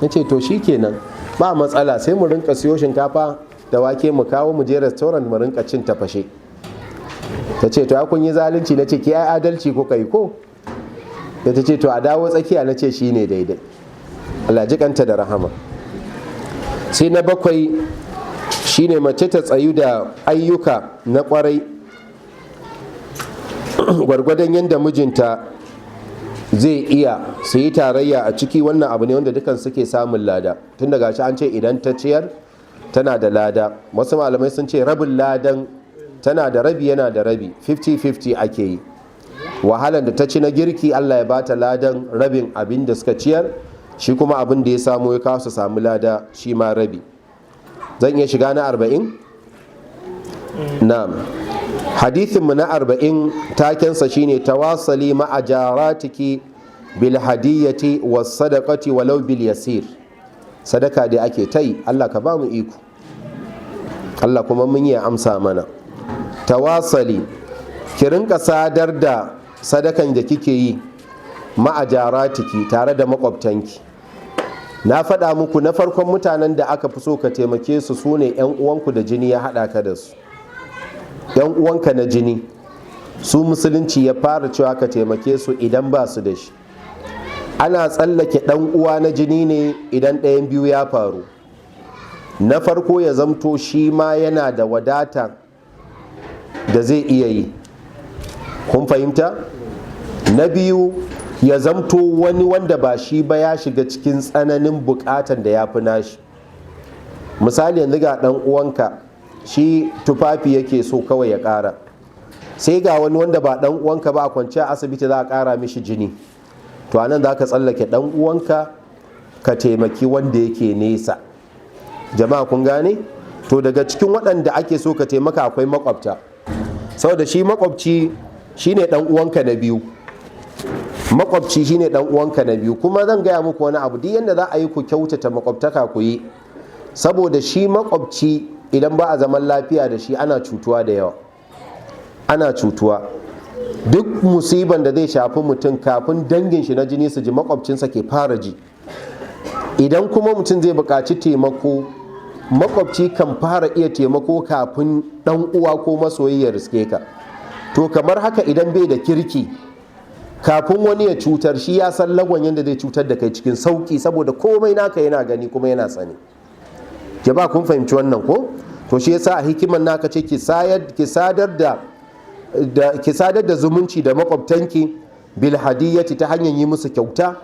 Na ce, "To shikenan, ba matsala, sai mu rinka siyo shinkafa da wake mu kawo, mu je restaurant mu rinka cin tafashe." Ta ce, "To ya kun yi zalunci." Na ce, "Ki ai adalci ko kai ko da." Ta ce, "To a dawo tsakiya." Na ce, "Shine daidai." Allah jikanta da rahama. Sai na bakwai shine mace ta tsayu da ayyuka na kwarai gwargwadon yadda mijinta zai iya, su yi tarayya a ciki. Wannan abu ne wanda dukan suke samun lada, tun daga shi an ce idan ta ciyar tana da lada. Wasu malamai sun ce rabin ladan, tana da rabi, yana da rabi, 50-50 ake yi. Wahalan da ta ci na girki, Allah ya bata ladan rabin abin da suka ciyar. Shi kuma abin da ya samu ya kawo, su samu lada shi ma rabi. Zan iya shiga na 40? Na'am. Hadithinmu na 40 takensa shine tawasali ma'a jaratiki bil hadiyyati was sadaqati walau bil yasir. Sadaka da ake ta yi, Allah ka ba mu iko, Allah kuma mun yi amsa mana. Tawasali, ki rinka sadar da sadakan da kike yi, ma'a jaratiki, tare da makwabtanki. Na faɗa muku, na farkon mutanen da aka fi so ka taimake su, su ne 'yan uwanku da jini ya haɗa ka da su. 'Yan uwanka na jini, su Musulunci ya fara cewa ka taimake su idan ba su da shi. Ana tsallake ɗan uwa na jini ne idan ɗayan biyu ya faru. Na farko, ya zamto shi ma yana da wadata da zai iya yi. Kun fahimta? Na biyu, ya zamto wani wanda ba shi ba ya shiga cikin tsananin bukatan da ya fi nashi. Misali, yanzu ga ɗan uwanka, shi tufafi yake so kawai ya ƙara, sai ga wani wanda ba ɗan uwanka ba a kwanciya asibiti za a ƙara mishi jini. To anan za ka tsallake ɗan uwanka ka taimaki wanda yake nesa. Jama'a, kun gane? To daga cikin waɗanda ake so ka taimaka akwai makwabta, saboda shi makwabci shine ɗan uwanka na biyu. Makwabci shine ɗan uwanka na biyu. Kuma zan gaya muku wani abu, duk yanda za a yi ku kyautata makwabtaka ku yi, saboda shi makwabci idan ba a zaman lafiya da shi, ana cutuwa da yawa, ana cutuwa. Duk musiban da zai shafi mutum, kafin dangin shi na jini su ji, makwabcinsa ke fara ji. Idan kuma mutum zai buƙaci taimako, makwabci kan fara iya taimako kafin ɗan uwa ko masoyi ya riske ka. To kamar haka, idan bai da kirki, kafin wani ya cutar, shi ya san lagon yadda zai cutar da kai cikin sauki, saboda komai naka yana gani kuma yana sani. Ba kun fahimci wannan ko? To shi yasa a hikiman naka ce ki sadar da ki sadar da zumunci da makwabtanki, bil hadiyyati, ta hanyar yi musu kyauta,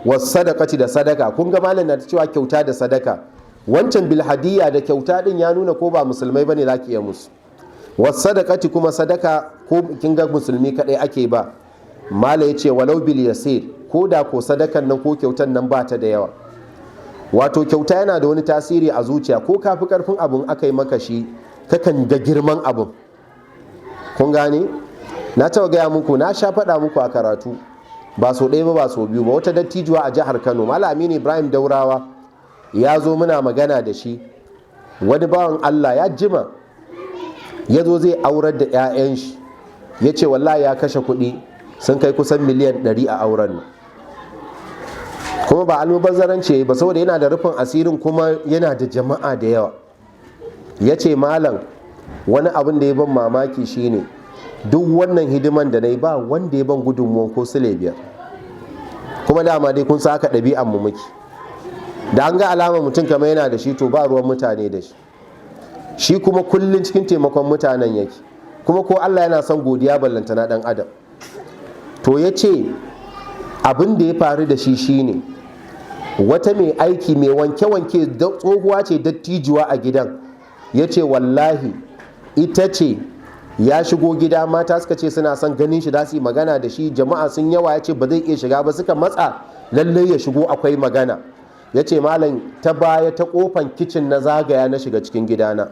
was sadaqati, da sadaka. Kun ga malam na ta cewa kyauta da sadaka. Wancan bil hadiyya da kyauta din ya nuna ko ba musulmai bane zaki iya musu. Was sadaqati, kuma sadaka, ko kin ga musulmi kadai ake ba. Mala ya ce walau bil yasir, ko da ko sadakan nan ko kyautan nan ba ta da yawa. Wato kyauta yana da wani tasiri a zuciya, ko kafi karfin abun aka yi maka shi, kakan ga girman abun. Kun gane? Na taɓa gaya muku, na sha faɗa muku a karatu, ba so ɗaya ba, ba so biyu ba. Wata dattijuwa a jihar Kano, Malam Aminu Ibrahim Daurawa ya zo muna magana da shi. Wani bawan Allah ya jima ya zo zai aurar da 'ya'yan shi. Ya ce wallahi ya kashe kuɗi sun kai kusan miliyan 100 a auren nan, kuma ba almubazzaranci ba, saboda yana da rufin asirin kuma yana da jama'a da yawa. Ya ce, "Malam, wani abin da ya ban mamaki shine duk wannan hidiman da na yi, ba wanda ya ban gudunmuwan ko sile 5." Kuma dama dai kun sa haka ɗabi'an mu muke, da an ga alama mutum kamar yana da shi, to ba ruwan mutane da shi. Shi kuma kullum cikin taimakon mutanen yake, kuma ko Allah yana son godiya, ballantana ɗan adam. To ya ce abin da ya faru da shi shine wata mai aiki, mai wanke-wanke, tsohuwa ce, dattijuwa a gidan. Ya ce wallahi ita ce ya shigo gida, mata suka ce suna son ganin shi, za su yi magana da shi. Jama'a sun yawa, ya ce ba zai iya shiga ba. Suka matsa lallai ya shigo, akwai magana. Ya ce, "Malam, ta baya ta kofan kicin na zagaya na shiga cikin gidana."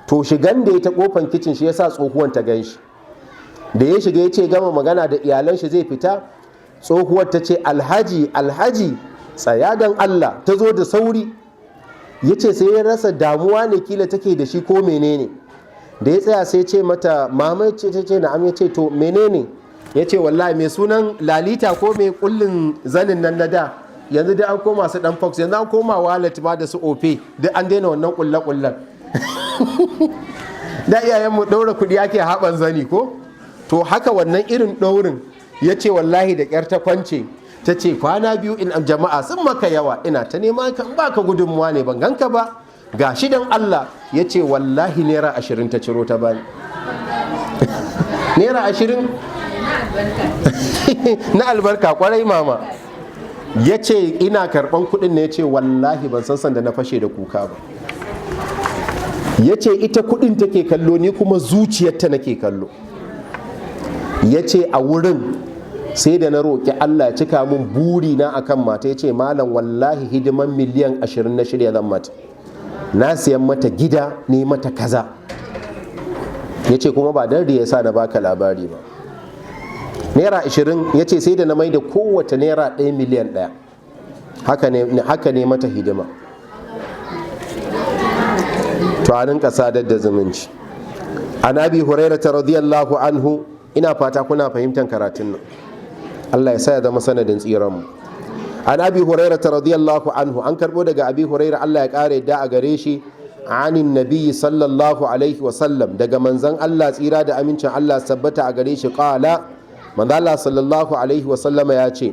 To shigan da ya ta kofan kicin shi yasa tsohuwan ta gan shi. Da ya shiga, ya ce gama magana da iyalan shi zai fita, tsohuwar ta ce, "Alhaji, Alhaji, tsaya don Allah." Ta zo da sauri. Ya ce sai ya rasa damuwa ne kila take da shi ko menene. Da ya tsaya sai ce mata, "Mama ce?" Ta ce, "Na'am." Ya ce, "To menene?" Ya ce, "Wallahi mai sunan lalita ko mai kullin zanin nan na da, yanzu dai an koma su dan fox, yanzu an koma wallet ma da su Opay, duk an daina wannan kulle kullen da. Iyayenmu ɗaura kuɗi ake haɓan zani ko? To haka wannan irin ɗaurin." Ya ce wallahi da ƙyar ta kwance, ta ce, "Kwana biyu in jama'a sun maka yawa, ina ta nema ka in baka gudunmuwa ne, ban ganka ba, ga shi dan Allah." Ya ce wallahi ₦20 ta ciro ta bani, ₦20 na albarka. Kwarai mama. Ya ce ina karban kudin ne, ya ce wallahi ban san sanda na fashe da kuka ba. Ya ce ita kudin take kallo, ni kuma zuciyarta nake kallo. Ya ce a wurin sai da na roƙi Allah ya cika min buri na akan mata. Ya ce, "Malam, wallahi hidiman miliyan 20 na shirya zan mata, na siyan mata gida ne, mata kaza." Ya ce kuma ba dan ya sa na baka labari ba, ₦20. Ya ce sai da na mai da kowace naira ɗaya miliyan 1. Haka ne mata hidima. To a rinka sadar da zumunci. An Abi Hurairah radiyallahu anhu. Ina fata kuna fahimtar karatun nan. Allah ya sa ya zama sanadin tsiran mu. An Abi Hurairah radiyallahu anhu, an karbo daga Abi Hurairah, Allah ya kare da a gare shi, anin nabiyyi sallallahu alaihi wa sallam, daga manzon Allah, tsira da amincin Allah tabbata a gare shi, qala, manzon Allah sallallahu alaihi wa sallama ya ce,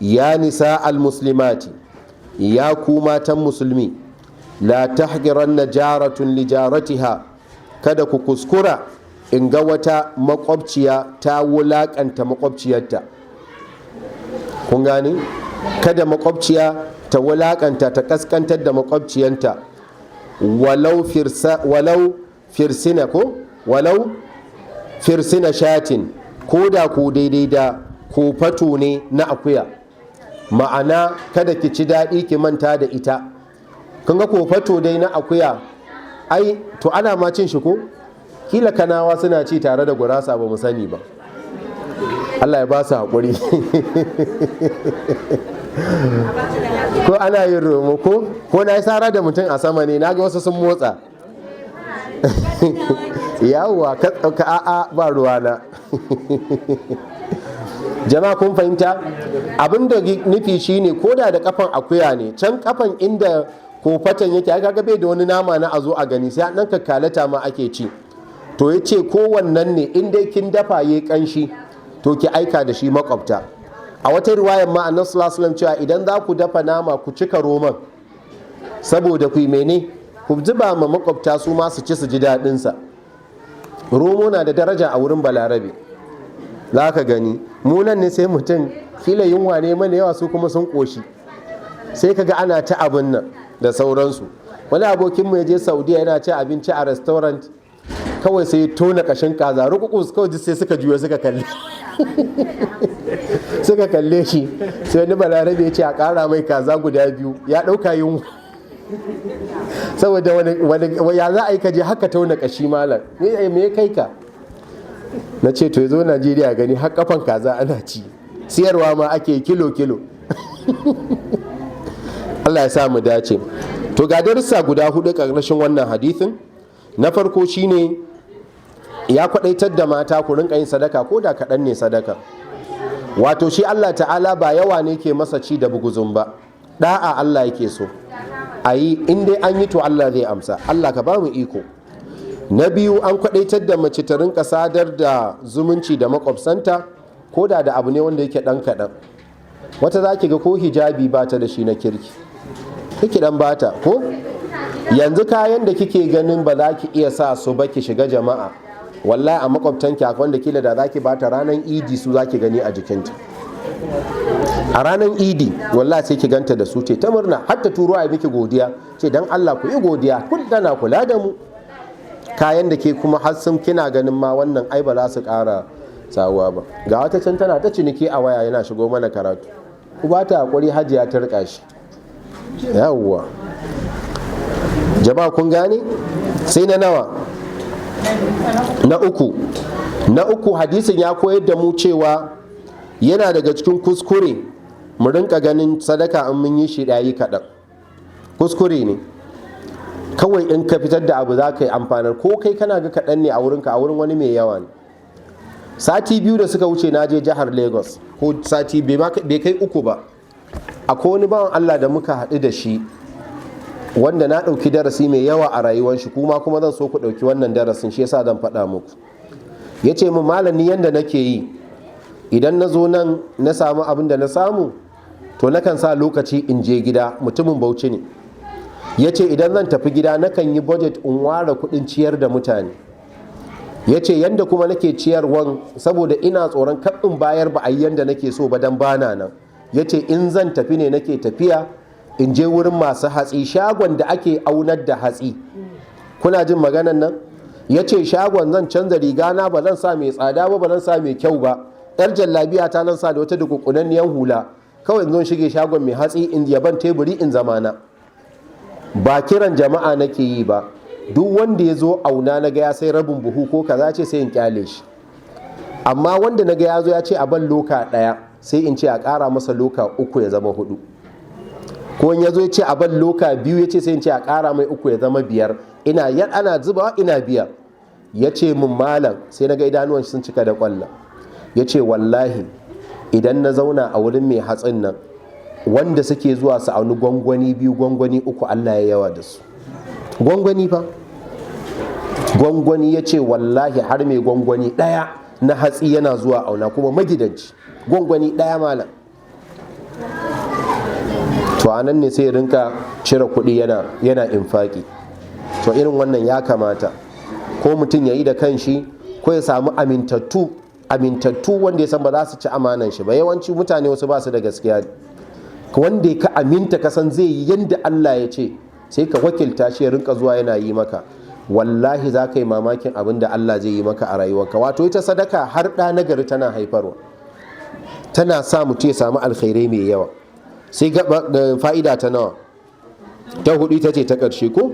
ya nisa al muslimati, ya ku matan musulmi, la tahqiranna jaratun li jaratiha, kada ku kuskura in ga wata makwabciya ta wulakanta makwabciyarta. Kun gane? Kada makwabciya ta wulakanta, ta kaskantar da makwabciyanta, walau firsa, walau firsina ko walau firsina shatin, ko da ku daidai da kofato ne na akuya. Ma'ana, kada ki ci daɗi ki manta da ita. Kun ga kofato dai na akuya, ai to ana ma cin shi ko? Kila Kanawa suna ci tare da gurasa, ba mu sani ba. Allah ya ba su haƙuri. Ko ana yin romo ko na yi sara da mutum a sama ne, na ga wasu sun motsa. Yawwa, ka a'a, ba ruwana. Jama'a, kun fahimta? Abin da nufi shine ko da kafan akuya ne, can kafan inda kofatan yake, aka ga bai da wani nama na a zo a gani, sai an ɗan kakkalata ma ake ci. To ya ce kowannan ne, in dai kin dafa ya kanshi, to ki aika da shi makwabta. A wata riwayar ma, Annabi sallallahu alaihi cewa idan za ku dafa nama, ku cika roman, saboda ku yi mene? Ku zuba ma makwabta su ma su ci, su ji daɗinsa. Romo na da daraja a wurin Balarabe. Za ka gani munan ne sai mutum kila yunwa ne mana yawa, su kuma sun ƙoshi, sai ka ga ana ta abin nan da sauransu. Wani abokinmu ya je Saudiya, yana ci abinci a restaurant, kawai sai tona kashin kaza rukukus, kawai sai suka juya suka kalle shi. Sai wani Balarabe ya ce a kara mai kaza guda biyu. Ya ɗauka yunwa, saboda wani ya za a yi kaje haka tauna kashi? Malam, me ya kai ka? Na ce to ya zo Najeriya gani, har kafan kaza ana ci, siyarwa ma ake kilo kilo. Allah ya sa mu dace. To ga darussa guda hudu ƙarƙashin wannan hadithin. Na farko shine ya kwadaitar da mata ku rinka yin sadaka, ko da kaɗan ne sadaka. Wato shi Allah Ta'ala ba yawa ne ke masa ci da buguzun ba, da'a Allah yake so a yi. In dai an yi, to Allah zai amsa. Allah ka ba mu iko. Na biyu, an kwadaitar da mace ta rinka sadar da zumunci da makwabsanta, ko da da abu ne wanda yake ɗan kaɗan. Wata za ki ga ko hijabi ba ta da shi na kirki, kike dan bata. Ko yanzu kayan da kike ganin ba za ki iya sa su ba ki shiga jama'a, wallahi a makwabtanki akwai wanda kila da za ki bata ranar Idi, su za ki gani a jikinta a ranar Idi. Wallahi sai ki ganta da su ce ta murna, har ta turo a miki godiya, ce dan Allah ku yi godiya, kun tana kula da mu. Kayan da ke kuma har sun kina ganin ma wannan ai ba za su ƙara sawuwa ba. Ga wata can tana ta ciniki a waya, yana shigo mana karatu. Ku ba ta hakuri, Hajiya ta rika shi. Yawwa jama'a, kun gane? Sai na nawa? Na uku. Na uku, hadisin ya koyar da mu cewa yana daga cikin kuskure mu rinka ganin sadaka in mun yi shi ɗayi kaɗan. Kuskure ne. Kawai in ka fitar da abu za ka yi amfanar, ko kai kana ga kaɗan ne a wurinka, a wurin wani mai yawa ne. Sati 2 da suka wuce na je jihar Lagos, ko sati bai kai 3 ba. Akwai wani bawan Allah da muka haɗu da shi wanda na ɗauki darasi mai yawa a rayuwar shi, kuma zan so ku ɗauki wannan darasin, shi yasa zan faɗa muku. Ya ce min, "Malami, yanda nake yi, idan na zo nan na samu abin da na samu, to nakan sa lokaci in je gida." Mutumin Bauchi ne. Ya ce idan zan tafi gida nakan yi budget in ware kuɗin ciyar da mutane. Ya ce yanda kuma nake ciyarwan, saboda ina tsoron kaɗin bayar ba a yi yanda nake so ba dan bana nan, ya ce in zan tafi ne nake tafiya in je wurin masu hatsi, shagon da ake aunar da hatsi. Kuna jin maganan nan? Ya ce shagon zan canza riga na, ba zan sa mai tsada ba, ba zan sa mai kyau ba, yar jallabiya ta nan sa da wata dukunkunanniyan hula. Kawai in zo shige shagon mai hatsi, in yaban teburi in zamana. Ba kiran jama'a nake yi ba. Duk wanda ya zo auna na ga ya sai rabin buhu ko kaza ce, sai in kyale shi. Amma wanda na ga ya zo ya ce a ban loka ɗaya, sai in ce a ƙara masa loka uku ya zama hudu. Ko in ya zo ya ce a ban loka biyu, ya ce sai in ce a ƙara mai uku ya zama biyar. Ina yan ana zubawa ina biya. Ya ce min, "Malam, sai na ga idanuwan sun cika da kwalla." Ya ce wallahi idan na zauna a wurin mai hatsin nan, wanda suke zuwa su auni gwangwani biyu, gwangwani uku, Allah ya yawa da su. Gwangwani fa, gwangwani. Ya ce wallahi har mai gwangwani ɗaya na hatsi yana zuwa auna, kuma magidanci. Gwangwani ɗaya, malam. To anan ne sai rinka cire kuɗi yana infaki. To irin wannan ya kamata ko mutum ya yi da kanshi, ko ya samu amintattu, amintattu wanda ya san ba za su ci amanan shi ba. Yawanci mutane wasu ba su da gaskiya. Wanda ka aminta, ka san zai yi yadda Allah ya ce, sai ka wakilta shi ya rinka zuwa yana yi maka. Wallahi za ka yi mamakin abin da Allah zai yi maka a rayuwarka. Wato ita sadaka har ɗa nagari tana haifarwa, tana sa mutum ya samu alkhairai mai yawa. Sai fa'ida ta nawa? Ta hudu, ita ce ta ƙarshe ko?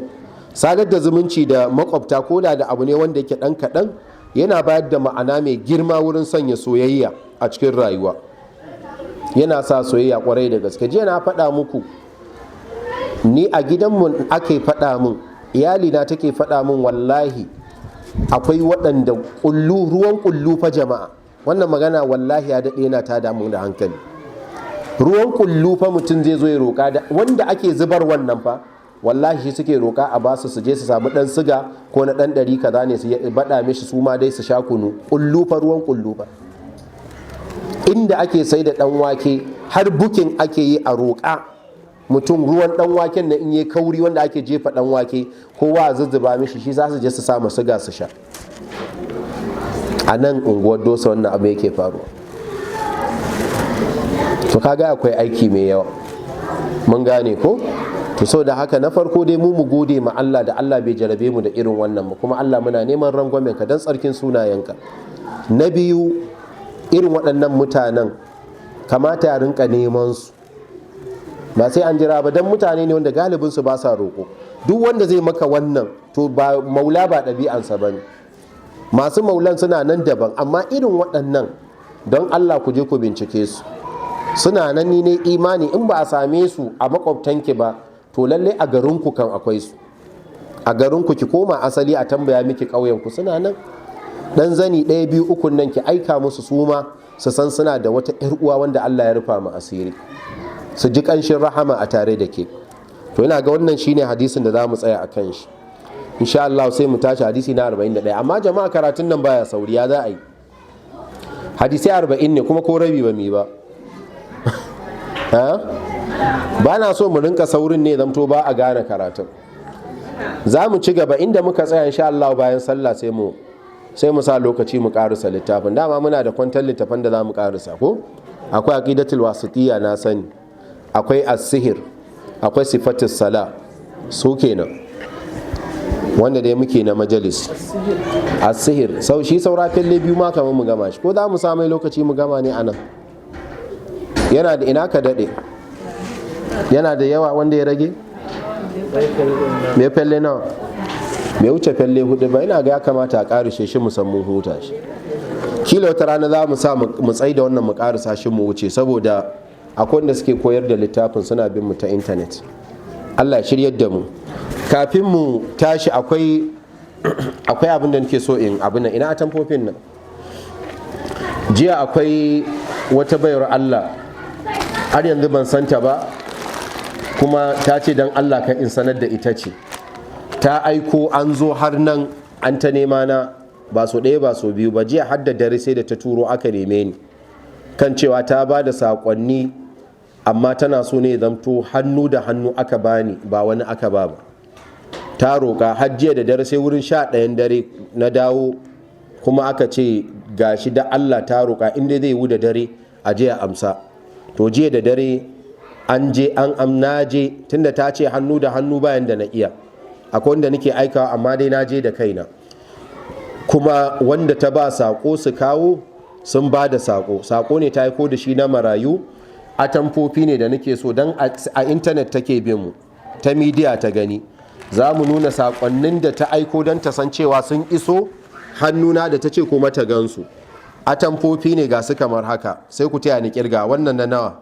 Sadar da zumunci da makwabta, ko da abu ne wanda yake ɗan kaɗan, yana bayar da ma'ana mai girma wurin sanya soyayya a cikin rayuwa. Yana sa soyayya kwarai da gaske. Jiya na faɗa muku, ni a gidanmu ake faɗa min, iyalina take faɗa min, wallahi akwai waɗanda ƙullu, ruwan ƙullu fa jama'a. Wannan magana wallahi ya daɗe yana ta damu da hankali. Ruwan ƙullu fa mutum zai zo ya roƙa, da wanda ake zubar wannan fa, wallahi shi suke roƙa a basu su je su samu ɗan siga ko na ɗan ɗari kaza ne, su baɗa mishi su ma dai su sha kunu. Ƙullu fa, ruwan ƙullu fa. Inda ake sai da ɗan wake, har booking ake yi a roƙa mutum ruwan ɗan waken na in yi kauri, wanda ake jefa ɗan wake, kowa a zuzzuba mishi shi, za su je su samu siga su sha. A nan unguwar Dosa wannan abu yake faruwa. To kaga akwai aiki mai yawa. Mun gane ko? To so da haka, na farko dai mu gode ma Allah da Allah bai jarabe mu da irin wannan ba, kuma Allah muna neman rangwamen ka don tsarkin sunayenka. Na biyu, irin waɗannan mutanen kamata ya rinka neman su, ba sai an jira ba, don mutane ne wanda galibin su ba sa roƙo. Duk wanda zai maka wannan, to ba maula, ba ɗabi'ansa ba ne. Masu maulan suna nan daban, amma irin waɗannan, don Allah ku je ku bincike su, suna nan. Ni ne imani in ba a same su a makwabtanki ba, to lallai a garinku kan akwai su. A garinku, ki koma asali a tambaya miki ƙauyenku, suna nan. Dan zani ɗaya, biyu, ukun nan ki aika musu, su ma su san suna da wata 'yar uwa wanda Allah ya rufa mu asiri, su ji ƙanshin rahama a tare da ke. To ina ga wannan shine hadisin da za mu tsaya a kan shi insha Allah, sai mu tashi hadisi na 41. Amma jama'a, karatun nan baya sauri, ya za a yi? Hadisai 40 ne kuma ko rabi ba mu yi ba. Ba na so mu rinka saurin ne zamto ba a gane karatun. Za mu ci gaba inda muka tsaya insha Allah bayan sallah, sai mu sa lokaci mu karisa littafin. Dama muna da kwantar littafin da za mu karisa, ko akwai Aqidatul Wasitiyya, na sani akwai As-Sihir, akwai Sifatus Sala, su kenan wanda dai muke na majalis. As-Sihir sau shi saura felle biyu ma kamar mu gama shi, ko za mu samu lokaci mu gama ne anan? Yana da ina ka dade, yana da yawa wanda ya rage. Me felle nawa? Bai wuce felle hudu ba. Ina ga ya kamata a karishe shi musamman huta shi. Kila wata rana za mu sa mu tsai da wannan, mu karisa shi mu wuce, saboda akwai wanda suke koyar da littafin suna bin mu ta intanet. Allah ya shiryar da mu. Kafin mu tashi, akwai abin da nake so in abin nan. Ina atamfofin nan? Jiya akwai wata bayar Allah, har yanzu ban santa ba, kuma ta ce don Allah kan in sanar da ita ce ta aiko. An zo har nan an ta nema na, ba so ɗaya ba so biyu ba. Jiya har da dare sai da ta turo aka neme ni kan cewa ta ba da saƙonni, amma tana so ne zamto hannu da hannu aka bani, ba wani aka ba ba. Ta roƙa har jiya da dare, sai wurin 11n dare na dawo kuma aka ce gashi da Allah ta roƙa inda zai yi da dare a je a amsa. To jiya da dare an je an amna je, tunda ta ce hannu da hannu, bayan da na iya. Akwai wanda nake aikawa, amma dai na je da kaina. Kuma wanda ta ba saƙo su kawo sun ba da saƙo. Saƙo ne ta aiko da shi na marayu, atamfofi ne da nake so, don a intanet take bin mu, ta midiya ta gani. Za mu nuna saƙonnin da ta aiko don ta san cewa sun iso hannuna, da ta ce kuma ta gansu. Atamfofi ne ga su kamar haka, sai ku taya ni kirga. Wannan na nawa?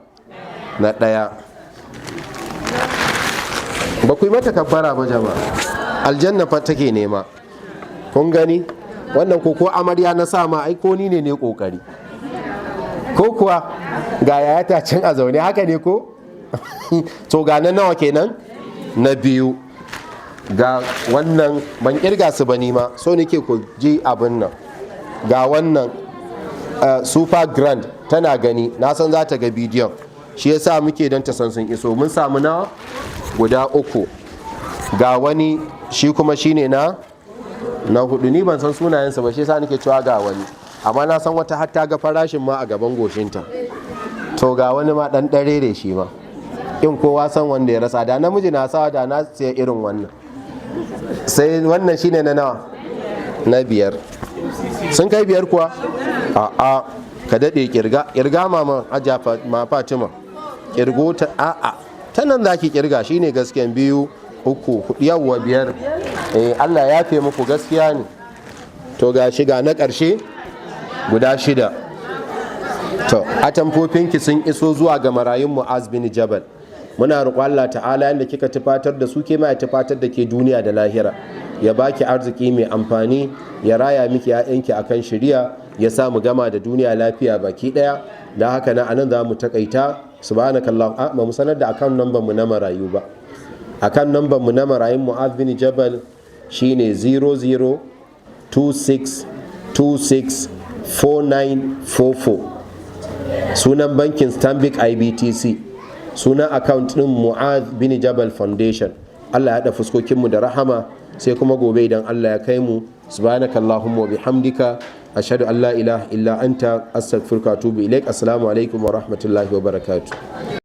Na ɗaya. Ba ku yi mata kabbara ba jama'a. Aljanna fa take nema. Kun gani wannan ko amarya na sa ma aiko ni ne kokari ko kuwa ga yayata can a zaune, haka ne ko? To ga na nawa kenan? Na biyu. Ga wannan, ban kirga su ba ni ma, so nake ku ji abin nan. Ga wannan Super Grand, tana gani, na san za ta ga bidiyon, shi yasa muke don ta san sun iso. Mun samu na guda uku. Ga wani shi kuma shine na hudu. Ni ban san sunayensa ba, shi yasa nake cewa ga wani, amma na san wata hatta ga farashin ma a gaban goshinta. To ga wani ma dan dare shi ma, in kowa san wanda ya rasa. Da namiji na sawa da na siya irin wannan. Sai wannan shine na nawa? Na biyar. Sun kai biyar kuwa? A'a, ka daɗe kirga kirga. Mama aja ma Fatima, kirgo ta. A'a, ta nan za ki kirga, shine gaskiyan. Biyu, uku, hudu, yawwa, biyar. Eh, Allah ya fi muku, gaskiya ne. To ga shiga na ƙarshe, guda shida. To atamfofinki sun iso zuwa ga marayun Mu'az bin Jabal. Muna roƙon Allah ta'ala, yadda kika tufatar da su, ke ma ya tufatar da ke duniya da lahira, ya baki arziki mai amfani, ya raya miki 'ya'yanki akan shari'a, ya sa mu gama da duniya lafiya baki daya. Da haka na anan za mu takaita. Subhanakallah. A ba mu sanar da account number mu na marayu ba. Account number mu na marayun Mu'az bin Jabal shine 0026264944. Sunan bankin Stanbic IBTC, sunan account din Mu'az bin Jabal Foundation. Allah ya haɗa fuskokinmu da rahama, sai kuma gobe idan Allah ya kai mu. Subhanakallahumma wa bihamdika, ashhadu an la ilaha illa anta, astaghfiruka wa atubu ilaik. Assalamu alaikum wa rahmatullahi wa barakatuh.